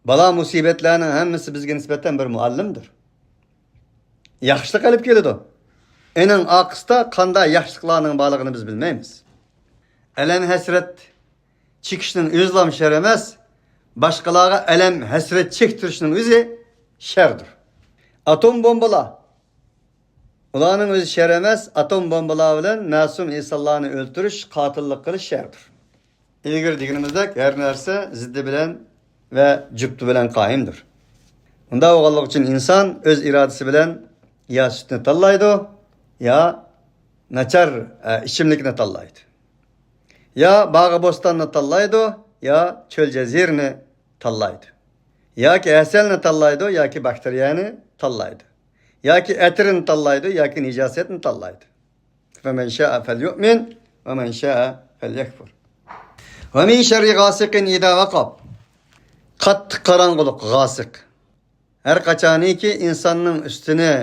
بالا مۇسىبەتلەرنىڭ ھەممىسى بىزگە نىسبەتەن بىر مۇئەللىمدۇر. ياخشىلىق ئېلىپ كېلىدۇ. ئېنىڭ ئارقىسىدا قانداق ياخشىلىقلارنىڭ بارلىقىنى بىز بىلمەيمىز. ئەلەم ھەسرەت چېكىشنىڭ ئۆزىلا شەر ئەمەس، باشقىلارغا ئەلەم ھەسرەت چەكتۈرۈشنىڭ ئۆزى شەردۇر. ئاتوم بومبىلار، ئۇلارنىڭ ئۆزى شەر ئەمەس، ئاتوم بومبىلار بىلەن مەسۇم ئىنسانلارنى ئۆلتۈرۈش، قاتىللىق قىلىش شەردۇر. ئىلگىرى دېگىنىمىزدەك، ھەر نەرسە زىددى بىلەن ۋە جۈپتى بىلەن قائىمدۇر. ئۇنداق بولغانلىقى ئۈچۈن ئىنسان ئۆز ئىرادىسى بىلەن يا سۈتنى تاللايدۇ، يا ناچار، ئە، ئىچىملىكنى تاللايدۇ. يا باغ بوستاننى تاللايدۇ، يا چۆل جەزىرىنى تاللايدۇ. ياكى ھەسەلنى تاللايدۇ، ياكى باكتېرىيەنى تاللايدۇ. ياكى ئەتىرنى تاللايدۇ، ياكى نىجاسەتنى تاللايدۇ. فَمَنْ شَاءَ فَلْيُؤْمِنْ وَمَنْ شَاءَ فَلْيَكْفُرْ. وَمِنْ شَرِّ غَاسِقٍ إِذَا وَقَبَ. قاتتىق قاراڭغۇلۇق، غاسىق. ھەر قاچانىكى ئىنساننىڭ ئۈستىنى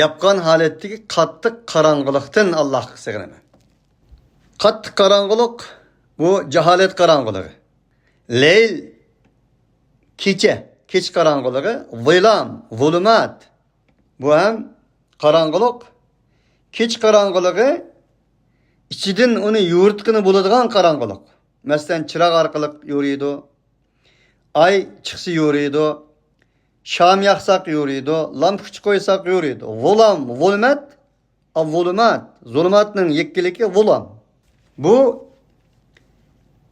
ياپقان ھالەتتىكى قاتتىق قاراڭغۇلۇقتىن ئاللاھقا سىغىنىمەن. قاتتىق قاراڭغۇلۇق، بۇ جاھالەت قاراڭغۇلۇقى. لەيل، كېچە، كېچە قاراڭغۇلۇقى، ظىلام، زۇلۇمات. بۇ ھەم قاراڭغۇلۇق، كېچە قاراڭغۇلۇقى، ئىچىدىن ئۇنى يورۇتقىلى بولىدىغان قاراڭغۇلۇق. مەسىلەن، چىراغ ئارقىلىق يورۇيدۇ، ئاي چىقسا يورۇيدۇ، شام ياقساق يورۇيدۇ، لامپۇچ قويساق يورۇيدۇ. زۇلام، زۇلمەت، ئەز-زۇلۇمات. زۇلۇماتنىڭ يەككىلىكى زۇلام. بۇ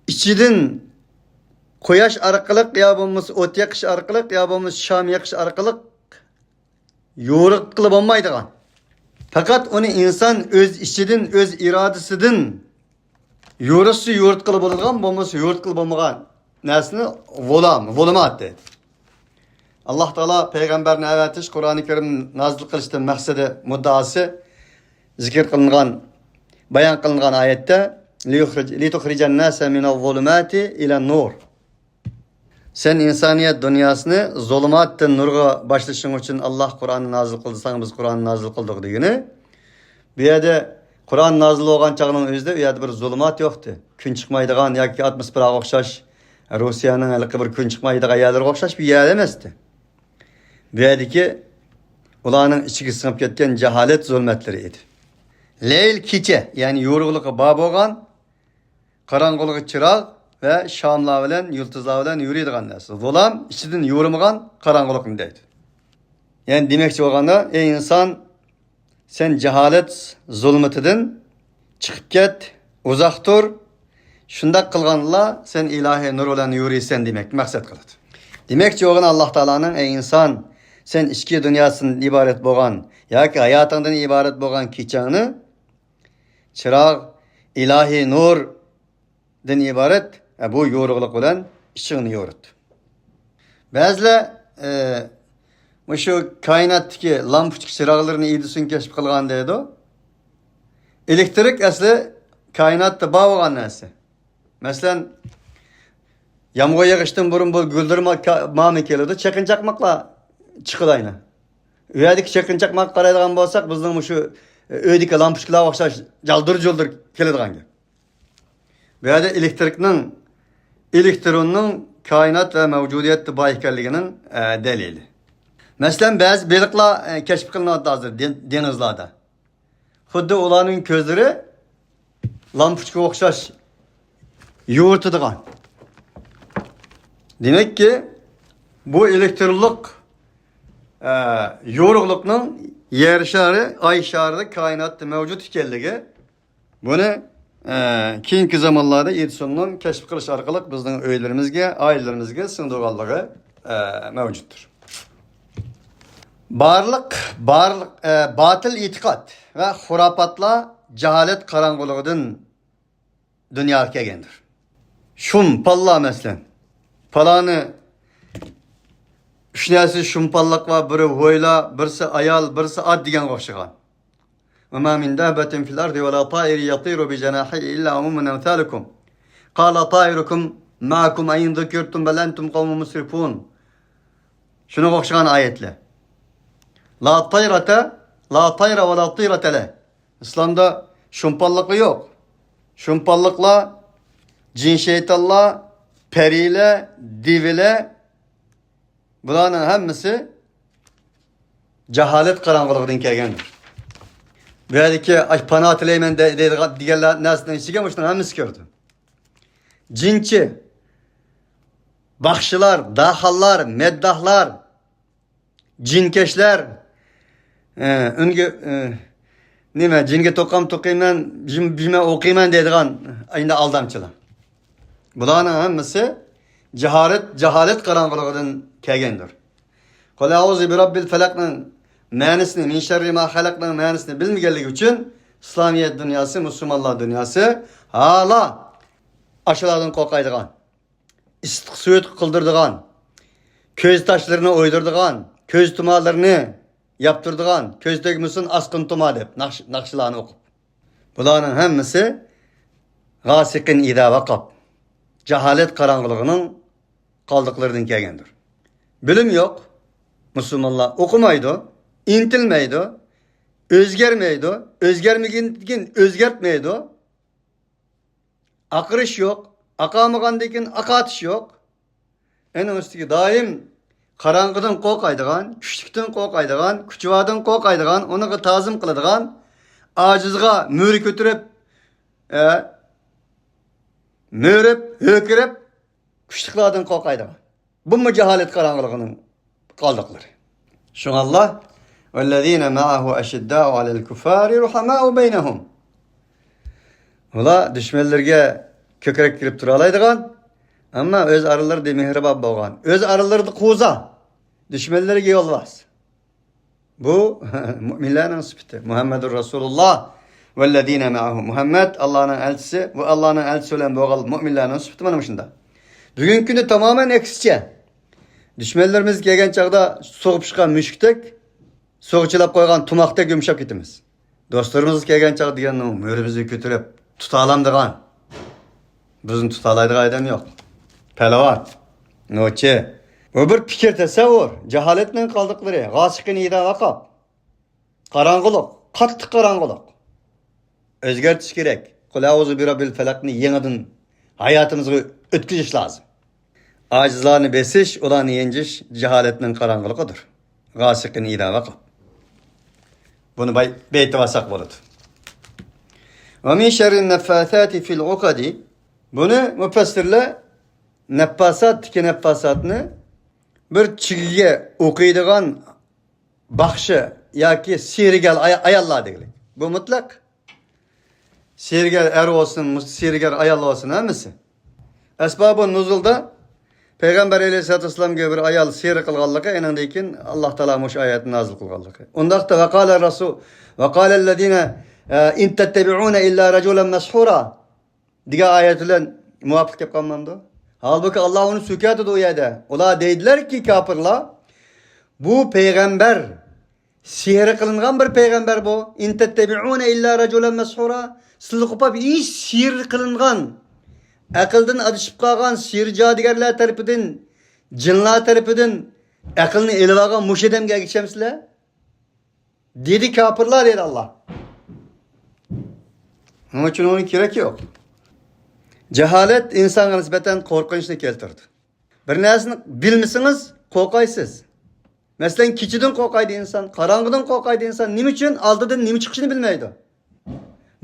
ئىچىدىن قۇياش ئارقىلىق يا بولمىسا ئوت يېقىش ئارقىلىق يا بولمىسا شام يېقىش ئارقىلىق يورۇتقىلى بولمايدىغان. پەقەت ئۇنى ئىنسان ئۆز ئىچىدىن، ئۆز ئىرادىسىدىن يورۇتسا يورۇتقىلى بولىدىغان، بولمىسا يورۇتقىلى بولمىغان نەرسىنى زۇلام، زۇلۇمات دەيدۇ. ئاللاھ تائالا پەيغەمبەرنى ئەۋەتىش، قۇرئانى كەرىمنى نازىل قىلىشتىن مەقسىتى، مۇددىئاسى، زىكىر قىلىنغان، بايان قىلىنغان ئايەتتە، لِيُخْرِجَ، لِتُخْرِجَ النَّاسَ مِنَ الظُّلُمَاتِ إِلَى النُّورِ. سەن ئىنسانىيەت دۇنياسىنى زۇلۇماتتىن نۇرغا باشلىشىڭ ئۈچۈن ئاللاھ قۇرئاننى نازىل قىلدى، ساڭا بىز قۇرئاننى نازىل قىلدۇق دېگىنى. بۇ يەردە قۇرئان نازىل بولغان چاغنىڭ ئۆزىدە ئۇ يەردە بىر زۇلۇمات يوقتى. كۈن چىقمايدىغان ياكى ئاتموسفېراغا ئوخشاش، روسىيەنىڭ ھېلىقى بىر كۈن چىقمايدىغان يەرلىرىگە ئوخشاش بىر يەر ئەمەستى. بۇ يەردىكى ئۇلارنىڭ ئىچىگە سىڭىپ كەتكەن جاھالەت زۇلمەتلىرى ئىدى. لەيل، كېچە، يەنى يورۇقلۇقى بار بولغان، قاراڭغۇلۇقى چىراغ ۋە شاملار بىلەن، يۇلتۇزلار بىلەن يورۇيدىغان نەرسە. زۇلام ئىچىدىن يورۇمىغان قاراڭغۇلۇقنى دەيدۇ. يەنى دېمەكچى بولغاندا، ئەي ئىنسان، سەن جاھالەت زۇلمىتىدىن چىقىپ كەت، ئۇزاق تۇر. شۇنداق قىلغاندىلا سەن ئىلاھىي نۇر بىلەن يورۇيسەن دېمەكنى مەقسەت قىلىدۇ. دېمەكچى بولغىنى، ئاللاھ تائالانىڭ، ئەي ئىنسان، سەن ئىچكى دۇنياسىدىن ئىبارەت بولغان ياكى ھاياتىڭدىن ئىبارەت بولغان كېچەڭنى چىراغ، ئىلاھىي نۇردىن ئىبارەت، ئە، بۇ يورۇقلۇق بىلەن ئىچىڭنى يورۇت. بەزىلەر، ئە، مۇشۇ كائىناتتىكى لامپۇچكا چىراغلىرىنى ئېدىسون كەشىپ قىلغان دەيدۇ. ئېلېكتىرىك ئەسلى كائىناتتا بار بولغان نەرسە. مەسىلەن، يامغۇر يېغىشتىن بۇرۇن بۇ گۈلدۈرما كا-، مامى كېلىدۇ، چېقىن چاقماقلار چىقىدۇ ئاينا. ئۇ يەردىكى چېقىن چاقماققا قارايدىغان بولساق، بىزنىڭ مۇشۇ، ئە، ئۆيدىكى لامپۇچكىلارغا ئوخشاش جالدۇر-جۇلدۇر كېلىدىغان گەپ. بۇ يەردە ئېلېكتىرىكنىڭ، ئېلېكتروننىڭ كائىنات ۋە مەۋجۇدىيەتتە بار ئىكەنلىكىنىڭ، ئە، دەلىلى. مەسىلەن، بەزى بېلىقلار، ئە، كەشىپ قىلىنىۋاتىدۇ ھازىر دېڭ-، دېڭىزلاردا. خۇددى ئۇلارنىڭ كۆزلىرى لامپۇچكىغا ئوخشاش يورۇتىدىغان. دېمەككى، بۇ ئېلېكتىرونلۇق، ئە، يورۇقلۇقنىڭ يەر شارى، ئاي شارىدا، كائىناتتا مەۋجۇت ئىكەنلىكى، بۇنى، ئە، كېيىنكى زامانلاردا ئېدىسوننىڭ كەشىپ قىلىش ئارقىلىق بىزنىڭ ئۆيلىرىمىزگە، ئائىلىلىرىمىزگە سىڭدۈرگەنلىكى، ئە، مەۋجۇتتۇر. بارلىق، بارلىق، ئە، باتىل ئېتىقاد ۋە خۇراپاتلار جاھالەت قاراڭغۇلۇقىدىن دۇنياغا كەلگەندۇر. شۇمپاللار، مەسىلەن، پالانى ئۈچ نەرسە شۇمپاللىق بار، بىرى ھويلا، بىرسى ئايال، بىرسى ئات دېگەنگە ئوخشىغان. وما من دابة في الأرض ولا طائر يطير بجناحيه إلا أمم أمثالكم. قال طائركم معكم أئن ذكرتم بل أنتم قوم مسرفون. شۇنىڭغا ئوخشىغان ئايەتلەر. لا طيرة، لا طير ولا طيرة له. ئىسلامدا شۇمپاللىقلار يوق. شۇمپاللىقلار، جىن شەيتانلار، پەرىلەر، دېۋىلەر، بۇلارنىڭ ھەممىسى جاھالەت قاراڭغۇلۇقىدىن كەلگەن. بۇ يەردىكى ئاش پانا تىلەيمەن دە-، دەيدىغان، دېگەنلەر نەرسىنىڭ ئىچىگە مۇشۇنىڭ ھەممىسى كىرىدۇ. جىنچى، باخشىلار، داخانلار، مەدداھلار، جىنكەشلەر، ئە، ئۈنگە، ئە، نېمە، جىنگە توقام توقۇيمەن، بىژمە، بىژمە ئوقۇيمەن دەيدىغان ئەينى ئالدامچىلار. بۇلارنىڭ ھەممىسى جاھالەت، جاھالەت قاراڭغۇلۇقىدىن كەلگەندۇر. قۇل ئەئۇزۇ بىرەببىل فەلەقنىڭ مەنىسىنى، مىن شەررى ما خەلەقنىڭ مەنىسىنى بىلمىگەنلىكى ئۈچۈن ئىسلامىيەت دۇنياسى، مۇسۇلمانلار دۇنياسى ھالا ئاشۇلاردىن قورقايدىغان، ئىسسىق سۈيۈت قىلدۇرىدىغان، كۆز تاشلىرىنى ئويدۇرىدىغان، كۆز تۇمارلىرىنى ياپتۇرىدىغان، كۆز تەگمىسۇن ئاسقىن تۇما دەپ ناخش-، ناخشىلارنى ئوقۇپ. بۇلارنىڭ ھەممىسى غاسىقىن ئىزا ۋەقەب، جاھالەت قاراڭغۇلۇقىنىڭ قالدۇقلىرىدىن كەلگەندۇر. بىلىم يوق، مۇسۇلمانلار ئوقۇمايدۇ، ئىنتىلمەيدۇ، ئۆزگەرمەيدۇ، ئۆزگەرمىگەندىن كېيىن ئۆزگەرتمەيدۇ. ئاقىرىش يوق، ئاقارمىغاندىن كېيىن ئاقارتىش يوق. ئېنىڭ ئۈستىگە دائىم قاراڭغۇدىن قورقايدىغان، كۈچلۈكتىن قورقايدىغان، كۈچىۋاردىن قورقايدىغان، ئۇنىڭغا تازىم قىلىدىغان، ئاجىزغا مۈرە كۆتۈرۈپ، ئە، مۆرۈپ، ھۆركىرەپ، كۈچلۈكلەردىن قورقايدىغان. بۇمۇ جاھالەت قاراڭغۇلۇقىنىڭ قالدۇقلىرى. شۇڭا ئاللا، ۋەللەزىنە مەئەھۇ ئەشىددائۇ ئەلەل كۇففارى رۇھەمائۇ بەينەھۇم. ئۇلار دۈشمەنلىرىگە كۆكرەك كېرىپ تۇرالايدىغان، ئەمما ئۆز ئارىلىرىدا مېھرىبان بولغان، ئۆز ئارىلىرىدا قوزا. دۈشمەنلىرىگە يولۋاس. بۇ مۇئمىنلارنىڭ سۈپىتى. مۇھەممەدۇر رەسۇلۇللا ۋەللەزىنە مەئەھۇ. مۇھەممەد ئاللانىڭ ئەلچىسى، بۇ ئاللانىڭ ئەلچىسى بىلەن بولغان مۇئمىنلارنىڭ سۈپىتى مانا مۇشۇنداق. بۈگۈنكى كۈندە تامامەن ئەكسىچە. دۈشمەنلىرىمىز كەلگەن چاغدا سوغۇپ چىققان مۈشۈكتەك، سوغا چىلاپ قويغان تۇماقتەك يۇمشاپ كېتىمىز. دوستلىرىمىز كەلگەن چاغ دېگەننىڭ مۈرىمىزنى كۆتۈرۈپ تۇتالامدىغان، بىزنى تۇتالايدىغان ئادەم يوق. پەلۋان، نوچى. بۇ بىر پىكىر، تەسەۋۋۇر. جاھالەتنىڭ قالدۇقلىرى، غاسىقىن ئىزا ۋەقەب. قاراڭغۇلۇق، قاتتىق قاراڭغۇلۇق. ئۆزگەرتىش كېرەك. قۇل ئەئۇزۇ بىرەببىل فەلەقنى يېڭىدىن ھاياتىمىزغا ئۆتكۈزۈش لازىم. ئاجىزلارنى بېسىش، ئۇلارنى يەنجىش جاھالەتنىڭ قاراڭغۇلۇقىدۇر. غاسىقىن ئىزا ۋەقەب. بۇنى باي-، بېيىتىۋالساق بولىدۇ. ۋە مىن شەررىن نەففاساتى فىل ئۇقەدى. بۇنى مۇپەسسىرلەر نەففاسات، تىكەن نەففاساتنى بىر چىگىگە ئوقۇيدىغان باخشى ياكى سېھىرگەر ئاي-، ئاياللار دېگۈلۈك. بۇ مۇتلەق. سېھىرگەر ئەر بولسۇن، مۇس-، سېھىرگەر ئايال بولسۇن، ھەممىسى. ئەسبابۇ نۇزۇلدا پەيغەمبەر ئەلەيھىسسالاتۇ ۋەسسالامغا بىر ئايال سېھىر قىلغانلىقى، ئېنىڭدىن كېيىن ئاللا تائالا مۇشۇ ئايەتنى نازىل قىلغانلىقى. ئۇنداقتا ۋەقالە رەسۇ-، ۋەقالەللەزىنە، ئە، ئىن تەتتەبىئۇنە ئىللا رەجۇلەن مەسھۇرا دېگەن ئايەت بىلەن مۇۋاپىق كەپ قالمامدۇ؟ ھالبۇكى، ئاللا ئۇنى سۆكەتىدۇ ئۇ يەردە. ئۇلار دەيدىلەركى، كاپىرلار، بۇ پەيغەمبەر سېھىر قىلىنغان بىر پەيغەمبەر بۇ. ئىن تەتتەبىئۇنە ئىللا رەجۇلەن مەسھۇرا. سىلەر قوپاپ ھېچ سېھىر قىلىنغان، ئەقىلدىن ئادىشىپ قالغان سېھىر جادۇگەرلەر تەرىپىدىن، جىنلار تەرىپىدىن ئەقىلنى ئېلىۋالغان مۇشۇ ئادەمگە ئەگىشەمسىلەر؟ دېدى كاپىرلار، دېدى ئاللا. شۇنىڭ ئۈچۈن ئۇنىڭ كېرىكى يوق. جاھالەت ئىنسانغا نىسبەتەن قورقۇنچنى كەلتۈرىدۇ. بىر نەرسىنى بىلمىسىڭىز، قورقايسىز. مەسىلەن، كېچىدىن قورقايدۇ ئىنسان، قاراڭغۇدىن قورقايدۇ ئىنسان. نېمە ئۈچۈن؟ ئالدىدىن نېمە چىقىشىنى بىلمەيدۇ.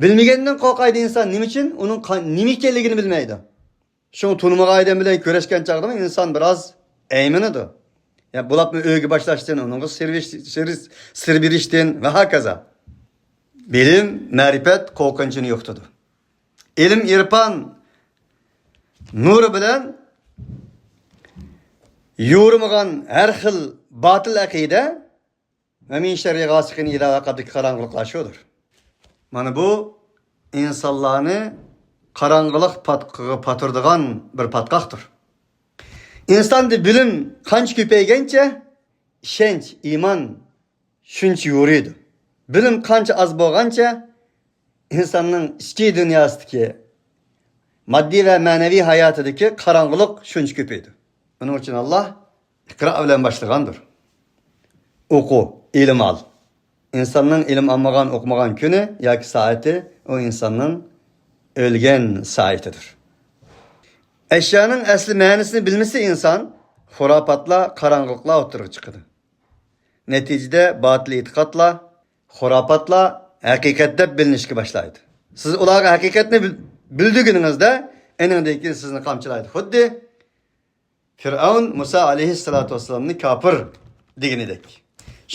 بىلمىگەندىن قورقايدۇ ئىنسان. نېمە ئۈچۈن؟ ئۇنىڭ قا-، نېمە ئىكەنلىكىنى بىلمەيدۇ. شۇڭا تونۇمىغان ئادەم بىلەن كۆرۈشكەن چاغدىمۇ ئىنسان بىراز ئەيمىنىدۇ. يا بولۇپمۇ ئۆيگە باشلاشتىن، ئۇنىڭغا سېرىۋېش-، سېرىس-، سېرىۋېرىشتىن ۋە ھاكازا. بىلىم، مەرىپەت قورقۇنچنى يوقىتىدۇ. ئىلىم، ئىرپان نۇرى بىلەن يورۇمىغان ھەر خىل باتىل ئەقىدە ۋە مىن شەررى غاسىقىن ئىزا ۋەقەبدىكى قاراڭغۇلۇقلار شۇدۇر. مانا بۇ ئىنسانلارنى قاراڭغۇلۇق پاتقىقىغا پاتۇرىدىغان بىر پاتقاقتۇر. ئىنساندا بىلىم قانچە كۆپەيگەنچە، ئىشەنچ، ئىمان شۇنچە يورۇيدۇ. بىلىم قانچە ئاز بولغانچە، ئىنساننىڭ ئىچكى دۇنياسىدىكى، ماددىي ۋە مەنىۋى ھاياتىدىكى قاراڭغۇلۇق شۇنچە كۆپىيىدۇ. ئۇنىڭ ئۈچۈن ئاللاھ ئىقرا بىلەن باشلىغاندۇر. ئوقۇ، ئىلىم ئال. ئىنساننىڭ ئىلىم ئالمىغان، ئوقۇمىغان كۈنى ياكى سائىتى ئۇ ئىنساننىڭ ئۆلگەن سائىتىدۇر. ئەشيانىڭ ئەسلى مەنىسىنى بىلمىسە ئىنسان، خۇراپاتلار، قاراڭغۇلۇقلار ئوتتۇرىغا چىقىدۇ. نەتىجىدە باتىل ئېتىقادلار، خۇراپاتلار ھەقىقەت دەپ بىلىنىشكە باشلايدۇ. سىز ئۇلارغا ھەقىقەتنى بىل-، بىلدۈرگىنىڭىزدە، ئېنىڭدىن كېيىن سىزنى قامچىلايدۇ. خۇددى فىرئەۋن مۇسا ئەلەيھىسسالاتۇ ۋەسسالامنى كاپىر دېگىنىدەك.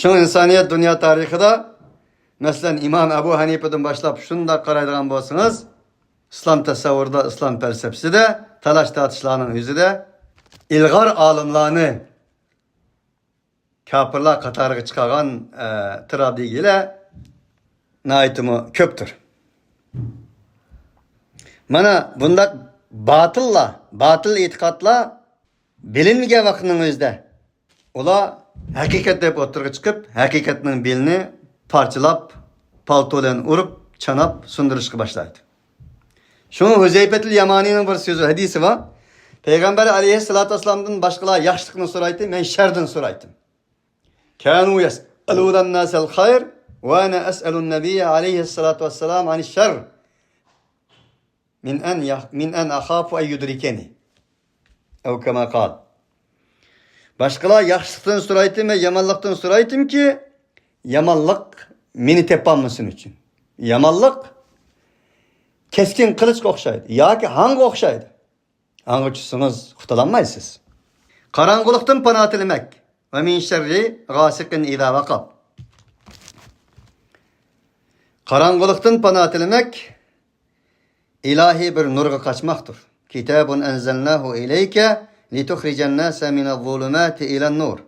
شۇڭا ئىنسانىيەت دۇنيا تارىخىدا، مەسىلەن، ئىمام ئەبۇ ھەنىپىدىن باشلاپ شۇنداق قارايدىغان بولسىڭىز، ئىسلام تەسەۋۋۇرىدا، ئىسلام پەلسەپىسىدە تالاش-تارتىشلارنىڭ يۈزىدە ئىلغار ئالىملارنى كاپىرلار قاتارىغا چىقارغان، ئە، تىرادىگىلەر ناھايىتىمۇ كۆپتۇر. مانا بۇنداق باتىللار، باتىل ئېتىقادلار بىلىنمىگەن ۋاقىتنىڭ ئۆزىدە ئۇلار ھەقىقەت دەپ ئوتتۇرىغا چىقىپ، ھەقىقەتنىڭ بېلىنى پارچىلاپ، پالتا بىلەن ئۇرۇپ، چاناپ سۇندۇرۇشقا باشلايدۇ. شۇڭا ھۇزەيپەتۇل يامانىنىڭ بىر سۆزى، ھەدىسى بار. پەيغەمبەر ئەلەيھىسسالاتۇ ۋەسسالامدىن باشقىلار ياخشىلىقنى سورايتتى، مەن شەردىن سورايتتىم. كانوا يسألون الناس الخير وأنا أسأل النبي عليه الصلاة والسلام عن الشر من أن يخ-، من أن أخاف أن يدركني. أو كما قال. باشقىلار ياخشىلىقتىن سورايتتىم ۋە يامانلىقتىن سورايتتىمكى، يامانلىق مېنى تېپالمىسۇن ئۈچۈن. يامانلىق كەسكىن قىلىچقا ئوخشايدۇ ياكى ھاڭغا ئوخشايدۇ. ھاڭغا چۈشسىڭىز قۇتۇلالمايسىز. قاراڭغۇلۇقتىن پانا تىلىمەك. ومن شر غاسق إذا وقب. قاراڭغۇلۇقتىن پانا تىلىمەك ئىلاھىي بىر نۇرغا قاچماقتۇر. كتاب أنزلناه إليك لتخرج الناس من الظلمات إلى النور.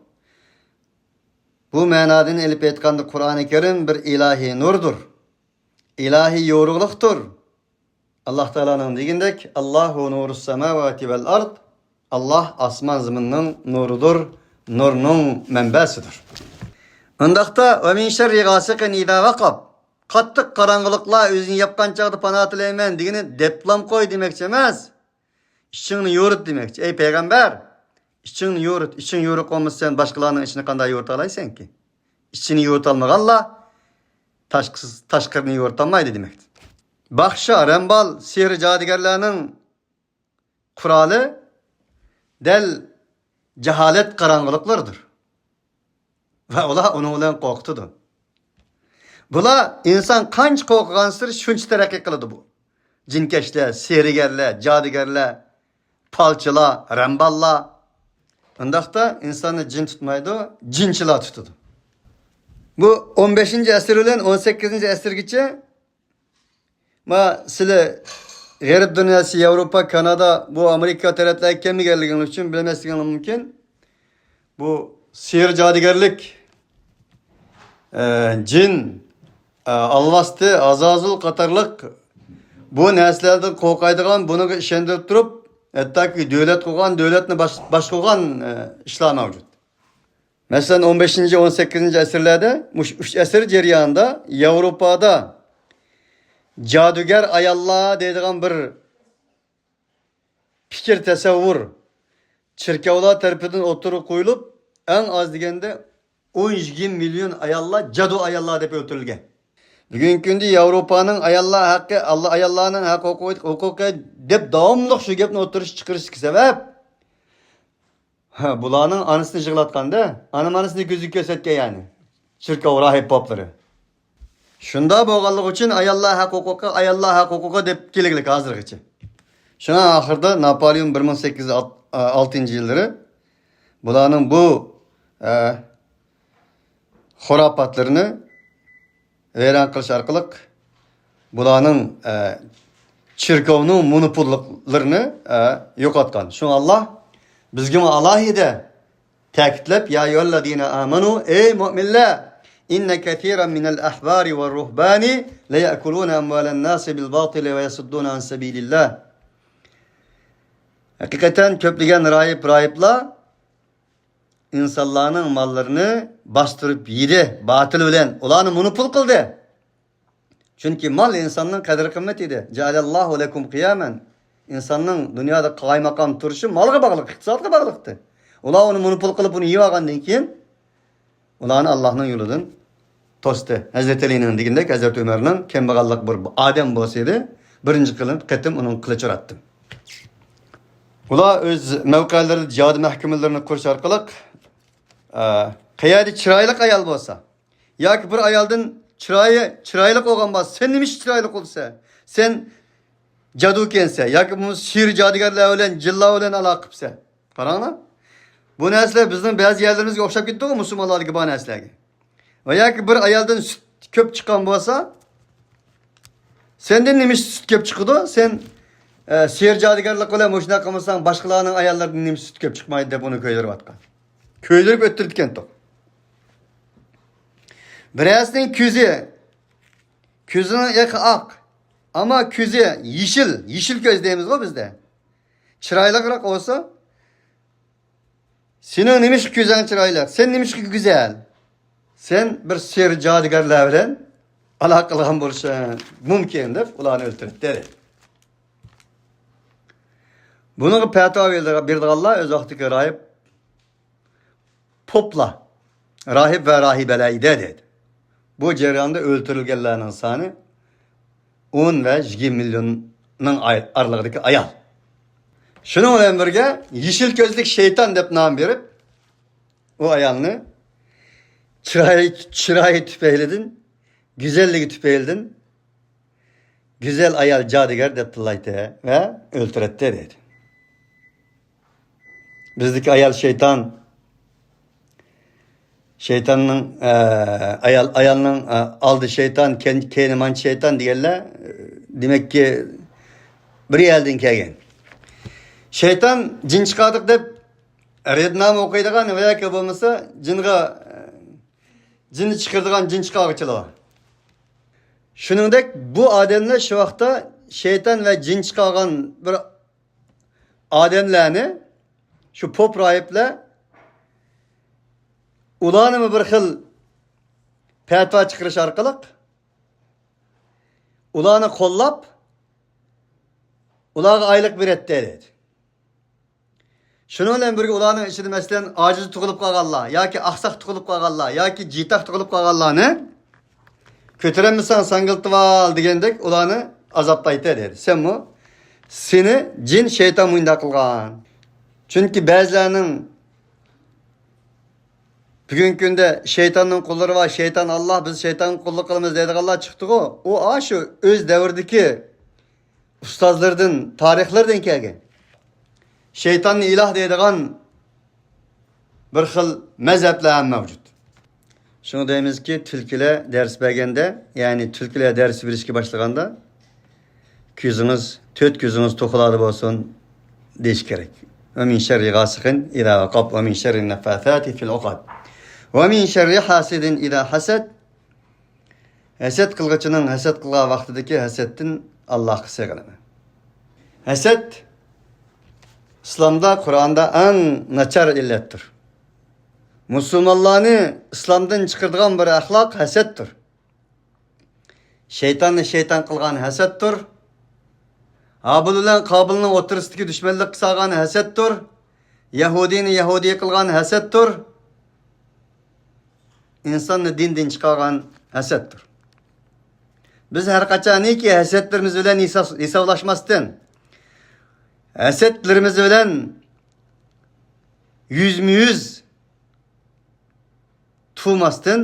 بۇ مەنادىن ئېلىپ ئېيتقاندا، قۇرئانى كەرىم بىر ئىلاھىي نۇردۇر. ئىلاھىي يورۇقلۇقتۇر. ئاللاھ تائالانىڭ دېگىنىدەك، الله نور السماوات والأرض، ئاللاھ ئاسمان زېمىننىڭ نۇرىدۇر، نۇرنىڭ مەنبەسىدۇر. ئۇنداقتا، ومن شر غاسق إذا وقب، قاتتىق قاراڭغۇلۇقلار ئۆزىنى ياپقان چاغدا پانا تىلەيمەن دېگىنى دەپلام قوي دېمەكچى ئەمەس. ئىچىڭنى يورۇت دېمەكچى. ئەي پەيغەمبەر، ئىچىڭنى يورۇت، ئىچىڭ يورۇق بولمىسا سەن باشقىلارنىڭ ئىچىنى قانداق يورۇتالايسەنكى؟ ئىچىنى يورۇتالمىغانلار تاشقىسى-، تاشقىرىنى يورۇتالمايدۇ دېمەكتە. باخشا، رەمبال، سېھىر جادۇگەرلەرنىڭ قورالى دەل جاھالەت قاراڭغۇلۇقلىرىدۇر. ۋە ئۇلار ئۇنىڭ بىلەن قورقۇتىدۇ. بۇلار ئىنسان قانچە قورقۇغانسېرى شۇنچە تەرەققىي قىلىدۇ بۇ. جىنكەشلەر، سېھىرگەرلەر، جادۇگەرلەر، پالچىلار، رەمباللار. ئۇنداقتا ئىنساننى جىن تۇتمايدۇ، جىنچىلار تۇتىدۇ. بۇ ئون بەشىنچى ئەسىر بىلەن ئون سەككىزىنچى ئەسىرگىچە ما سىلى غەرب دۇنياسى، ياۋروپا، كانادا، بۇ ئامېرىكا تەرەپلەرگە كەلمىگەنلىكىڭلار ئۈچۈن بىلمەسلىكىڭلار مۇمكىن. بۇ سېھىر جادۇگەرلىك، ئە، جىن، ئە، ئالۋاستى، ئازازىل قاتارلىق بۇ نەرسىلەردىن قورقايدىغان، بۇنىڭغا ئىشەندۈرۈپ تۇرۇپ، ھەتتاكى دۆلەت قۇرغان، دۆلەتنى باش-، باشقۇرغان، ئە، ئىشلار مەۋجۇت. مەسىلەن، ئون بەشىنچى، ئون سەككىزىنچى ئەسىرلەردە، مۇشۇ ئۈچ ئەسىر جەريانىدا ياۋروپادا جادۇگەر ئاياللار دەيدىغان بىر پىكىر، تەسەۋۋۇر چېركاۋلار تەرىپىدىن ئوتتۇرىغا قويۇلۇپ، ئەڭ ئاز دېگەندە ئون يىگىرمە مىليون ئاياللار جادۇ ئاياللار دەپ ئۆلتۈرۈلگەن. بۈگۈنكى كۈندە ياۋروپانىڭ ئاياللار ھەققى، ئاياللارنىڭ ھەق ھوقۇقى، ھوقۇقى دەپ داۋاملىق شۇ گەپنى ئوتتۇرىغا چىقىرىشتىكى سەۋەب، ھە، بۇلارنىڭ ئانىسىنى يىغلاتقاندا، ئانا مانىسىنى كۆزىگە كۆرسەتكەن يەنى. چېركاۋ راھىب پوپلىرى. شۇنداق بولغانلىقى ئۈچۈن ئاياللار ھەق ھوقۇقى، ئاياللار ھەق ھوقۇقى دەپ كېلىگلىك ھازىرغىچە. شۇنىڭ ئاخىرىدا ناپولېئون بىر مىڭ سەككىز يۈز ئالتىنچى يىللىرى بۇلارنىڭ بۇ، ئە، خۇراپاتلىرىنى ۋەيران قىلىش ئارقىلىق بۇلارنىڭ، ئە، چېركاۋنىڭ مونوپوللۇقلىرىنى، ئە، يوقاتقان. شۇڭا ئاللا بىزگىمۇ ئالاھىدە تەكىتلەپ، يا ئەييۇھەللەزىنە ئامەنۇ، ئەي مۆمىنلەر، ئىننە كەسىرەن مىنەل ئەھبارى ۋە رۇھبانى لەيەكۇلۇنە ئەمۋالەنناسى بىل باتىلى ۋە يەسۇددۇنە ئەن سەبىلىللاھ. ھەقىقەتەن كۆپلىگەن راھىب، راھىبلار ئىنسانلارنىڭ ماللىرىنى باستۇرۇپ يېدى، باتىل بىلەن ئۇلارنى مونوپول قىلدى. چۈنكى مال ئىنساننىڭ قەدىر-قىممىتى ئىدى. جەئەلەللاھۇ لەكۇم قىيامەن. ئىنساننىڭ دۇنيادا قايمۇقام تۇرۇشى مالغا باغلىق، ئىقتىسادقا باغلىقتى. ئۇلار ئۇنى مونوپول قىلىپ، ئۇنى يېۋالغاندىن كېيىن، ئۇلارنى ئاللاھنىڭ يولىدىن توستى. ھەزرىتى ئەلىنىڭ دېگىنىدەك، ھەزرىتى ئۆمەرنىڭ كەمبەغاللىق بىر ئادەم بولسا ئىدى، بىرىنچى قېتىم ئۇنىڭ قىلىچى ئۇراتتىم. ئۇلار ئۆز مەۋقەلىرىدە جىھاد مەھكىمىلىرىنى قۇرۇش ئارقىلىق، ئە، قەيەردە چىرايلىق ئايال بولسا، ياكى بىر ئايالدىن چىرايى، چىرايلىق بولغان بولسا، سەن نېمە ئىش چىرايلىق بولسا، سەن جادۇكەنسە، ياكى بۇ سېھىر جادۇگەرلەر بىلەن، جىنلار بىلەن ئالاقە قىپسەن. قاراڭلار، بۇ نەرسىلەر بىزنىڭ بەزى يەرلىرىمىزگە ئوخشاپ كېتىدىغۇ، مۇسۇلمانلاردىكى بار نەرسىلەرگە. ۋە ياكى بىر ئايالدىن سۈت كۆپ چىققان بولسا، سەندىن نېمە سۈت كۆپ چىقىدۇ؟ سەن، ئە، سېھىر جادۇگەرلىك بىلەن مۇشۇنداق قىلمىساڭ، باشقىلارنىڭ ئاياللىرىدىن نېمە سۈت كۆپ چىقمايدۇ دەپ ئۇنى كۆيدۈرۈۋاتقان. كۆيدۈرۈپ ئۆتتۈرىدىكەنتۇق. بىرەرسىنىڭ كۆزى، كۆزىنىڭ ئېقى ئاق، ئەمما كۆزى يېشىل، يېشىل كۆز دەيمىزغۇ بىزدە. چىرايلىقراق بولسا، سېنىڭ نېمىشقا كۆزۈڭ چىرايلىق؟ سەن نېمىشقا گۈزەل؟ سەن بىر سېھىر جادۇگەرلەر بىلەن ئالاقە قىلغان بولۇشۇڭ مۇمكىن دەپ ئۇلارنى ئۆلتۈرۈپ بەردى. بۇنىڭغا پەتىۋا بېرىدىغانلار ئۆز ۋاقتىدىكى راھىب پوپلار، راھىب ۋە راھىبەلەر ئىدى دەيدۇ. بۇ جەرياندا ئۆلتۈرۈلگەنلەرنىڭ سانى ئون ۋە يىگىرمە مىليوننىڭ ئاي-، ئارىلىقىدىكى ئايال. شۇنىڭ بىلەن بىرگە يېشىل كۆزلۈك شەيتان دەپ نام بېرىپ، ئۇ ئايالنى چىرايى، چىرايى تۈپەيلىدىن، گۈزەللىكى تۈپەيلىدىن گۈزەل ئايال جادۇگەر دەپ تىللايتتى ۋە ئۆلتۈرەتتى دەيدۇ. بىزدىكى ئايال شەيتان، شەيتاننىڭ، ئە، ئايال، ئايالنىڭ، ئە، ئالدى شەيتان، كەن-، كەينى مانچە شەيتان دېگەنلەر، ئە، دېمەككى، بىر يەردىن كەلگەن. شەيتان جىن چىقاردۇق دەپ رەدنامە ئوقۇيدىغان ۋە ياكى بولمىسا جىنغا، ئە، جىننى چىقىرىدىغان جىن چىقارغۇچىلار. شۇنىڭدەك بۇ ئادەملەر شۇ ۋاقىتتا شەيتان ۋە جىن چىقارغان بىر ئادەملەرنى شۇ پوپ راھىبلار ئۇلارنىمۇ بىر خىل پەتىۋا چىقىرىش ئارقىلىق ئۇلارنى قوللاپ، ئۇلارغا ئايلىق بېرەتتى دەيدۇ. شۇنىڭ بىلەن بىرگە ئۇلارنىڭ ئىچىدە، مەسىلەن، ئاجىز تۇغۇلۇپ قالغانلار ياكى ئاقساق تۇغۇلۇپ قالغانلار ياكى جىتاق تۇغۇلۇپ قالغانلارنى كۆتۈرەلمىسەڭ ساڭگىلىتىۋال دېگەندەك ئۇلارنى ئازابلايتتى دەيدۇ. سەنمۇ سېنى جىن، شەيتان مۇنداق قىلغان. چۈنكى بەزىلەرنىڭ بۈگۈنكى كۈندە شەيتاننىڭ قۇللىرى بار، شەيتان ئاللا، بىز شەيتانغا قۇللۇق قىلىمىز دەيدىغانلار چىقتىغۇ. ئۇ ئاشۇ ئۆز دەۋرىدىكى ئۇستازلىرىدىن، تارىخلىرىدىن كەلگەن. شەيتاننى ئىلاھ دەيدىغان بىر خىل مەزھەپلەر ھەم مەۋجۇت. شۇڭا دەيمىزكى، تۈلكىلەر دەرس بەرگەندە، يەنى تۈلكىلەر دەرس بېرىشكە باشلىغاندا، كۆزىڭىز، تۆت كۆزىڭىز توخۇلاردا بولسۇن دېيىش كېرەك. ومن شر غاسق إذا وقب، ومن شر النفاثات في العقد، ومن شر حاسد إذا حسد. ھەسەت قىلغۇچىنىڭ ھەسەت قىلغان ۋاقتىدىكى ھەسەتتىن ئاللاھقا سىغىنىمەن. ھەسەت ئىسلامدا، قۇرئاندا ئەڭ ناچار ئىللەتتۇر. مۇسۇلمانلارنى ئىسلامدىن چىقىرىدىغان بىر ئەخلاق ھەسەتتۇر. شەيتاننى شەيتان قىلغان ھەسەتتۇر. ھابىل بىلەن قابىلنىڭ ئوتتۇرىسىدىكى دۈشمەنلىككە سالغان ھەسەتتۇر. يەھۇدىينى يەھۇدىي قىلغان ھەسەتتۇر. ئىنساننى دىندىن چىقارغان ھەسەتتۇر. بىز ھەر قاچانكى ھەسەتلىرىمىز بىلەن ھېساب-، ھېسابلاشماستىن، ھەسەتلىرىمىز بىلەن يۈزمۇ يۈز تۇرماستىن،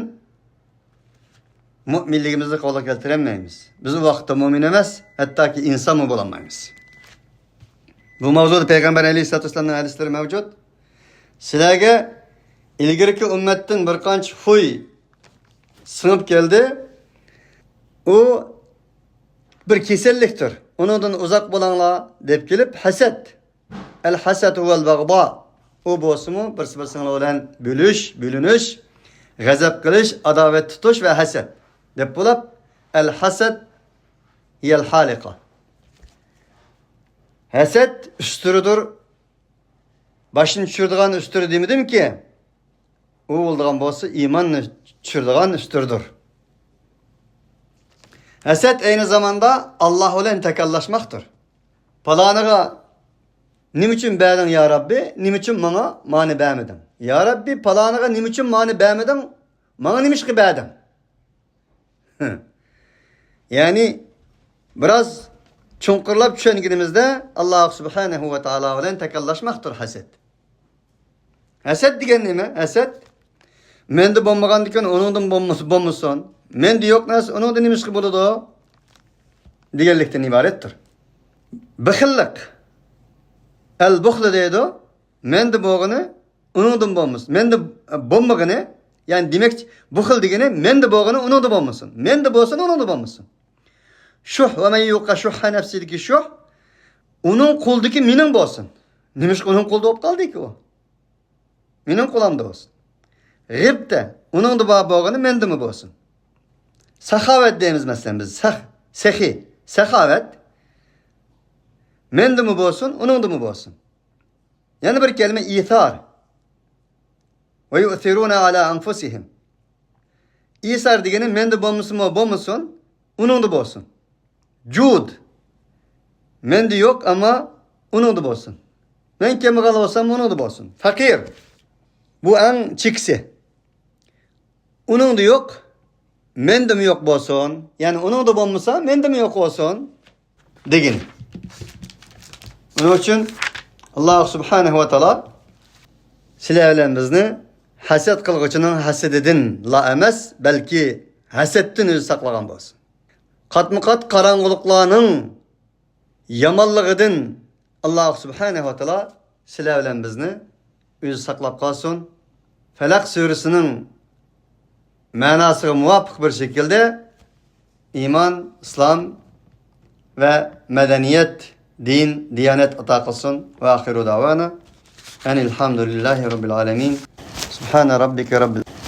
مۆمىنلىكىمىزنى قولغا كەلتۈرەلمەيمىز. بىز ئۇ ۋاقىتتا مۆمىن ئەمەس، ھەتتاكى ئىنسانمۇ بولالمايمىز. بۇ ماۋزۇدا پەيغەمبەر ئەلەيھىسسالاتۇ ۋەسسالامنىڭ ھەدىسلىرى مەۋجۇت. سىلەرگە ئىلگىرىكى ئۈممەتتىن بىر قانچە خۇي سىڭىپ كەلدى. ئۇ بىر كېسەللىكتۇر. ئۇنىڭدىن ئۇزاق بولۇڭلار دەپ كېلىپ، ھەسەت. ئەل ھەسەد ۋەل بەغدا. ئۇ بولسىمۇ بىرسى بىرسىڭلار بىلەن بۆلۈش، بۆلۈنۈش، غەزەپ قىلىش، ئاداۋەت تۇتۇش ۋە ھەسەت دەپ بولۇپ، ئەل ھەسەد ھىيەل ھالىقە. ھەسەت ئۈستۈرىدۇر. باشنى چۈشۈرىدىغان ئۈستۈرى دېمىدىمكى؟ ئۇ بولىدىغان بولسا ئىماننى چۈشۈرىدىغان ئۈستۈرىدۇر. ھەسەت ئەينى زاماندا ئاللاھ بىلەن تاكاللاشماقتۇر. پالانىغا نېمە ئۈچۈن بەردىڭ يا رەببى، نېمە ئۈچۈن ماڭا مانى بەرمىدىڭ؟ يا رەببى، پالانىغا نېمە ئۈچۈن مانى بەرمىدىڭ، ماڭا نېمىشقا بەردىڭ؟ يەنى بىراز چوڭقۇرلاپ چۈشەنگىنىمىزدە، ئاللاھ سۇبھانەھۇ ۋە تائالا بىلەن تاكاللاشماقتۇر ھەسەت. ھەسەت دېگەن نېمە؟ ھەسەت، مەندە بولمىغاندىكىن ئۇنىڭدىمۇ بولمىسا بولمىسۇن. مەندە يوق نەرسە ئۇنىڭدا نېمىشقا بولىدۇ؟ دېگەنلىكتىن ئىبارەتتۇر. بېخىللىق. ئەل بۇخل دەيدۇ. مەندە بولغىنى ئۇنىڭدىمۇ بولمىسۇن. مەندە بولمىغىنى، يەنى دېمەكچى، بۇخل دېگىنى مەندە بولغىنى ئۇنىڭدا بولمىسۇن. مەندە بولسۇن، ئۇنىڭدا بولمىسۇن. شۇھ، ۋە مەن يۇقە شۇھھە نەفسىدىكى شۇھ، ئۇنىڭ قولىدىكى مېنىڭ بولسۇن. نېمىشقا ئۇنىڭ قولىدا بولۇپ قالدىكى ئۇ؟ مېنىڭ قولۇمدا بولسۇن. غىبتە، ئۇنىڭدا بار بولغىنى مەندىمۇ بولسۇن. ساخاۋەت دەيمىز مەسىلەن بىز، سەخ، سېخىي، ساخاۋەت. مەندىمۇ بولسۇن، ئۇنىڭدىمۇ بولسۇن. يەنە بىر كەلىمە ئىسار. ۋە يۇئسىرۇنە ئالا ئەنفۇسىھىم. ئىسار دېگىنى مەندە بولمىسىمۇ بولمىسۇن، ئۇنىڭدا بولسۇن. جۇد. مەندە يوق، ئەمما ئۇنىڭدا بولسۇن. مەن كەمبەغەل بولسام، ئۇنىڭدا بولسۇن. پەقىر. بۇ ئەڭ چېكىسى. ئۇنىڭدا يوق، مەندىمۇ يوق بولسۇن. يەنى ئۇنىڭدا بولمىسا، مەندىمۇ يوق بولسۇن دېگىنى. ئۇنىڭ ئۈچۈن ئاللاھ سۇبھانەھۇ ۋە تائالا سىلەر بىلەن بىزنى ھەسەت قىلغۇچىنىڭ ھەسىتىدىنلا ئەمەس، بەلكى ھەسەتتىن ئۆزى ساقلىغان بولسۇن. قاتمۇقات قاراڭغۇلۇقلارنىڭ يامانلىقىدىن ئاللاھ سۇبھانەھۇ ۋە تائالا سىلەر بىلەن بىزنى ئۆزى ساقلاپ قالسۇن. فەلەق سۈرىسىنىڭ مەناسىغا مۇۋاپىق بىر شەكىلدە ئىمان، ئىسلام ۋە مەدەنىيەت، دىن، دىيانەت ئاتا قىلسۇن. ۋە ئاخىرۇ دەۋانا ئەنىل ھەمدۇلىللاھى رەببىل ئالەمىن. سۇبھانە رەببىكە رەببىل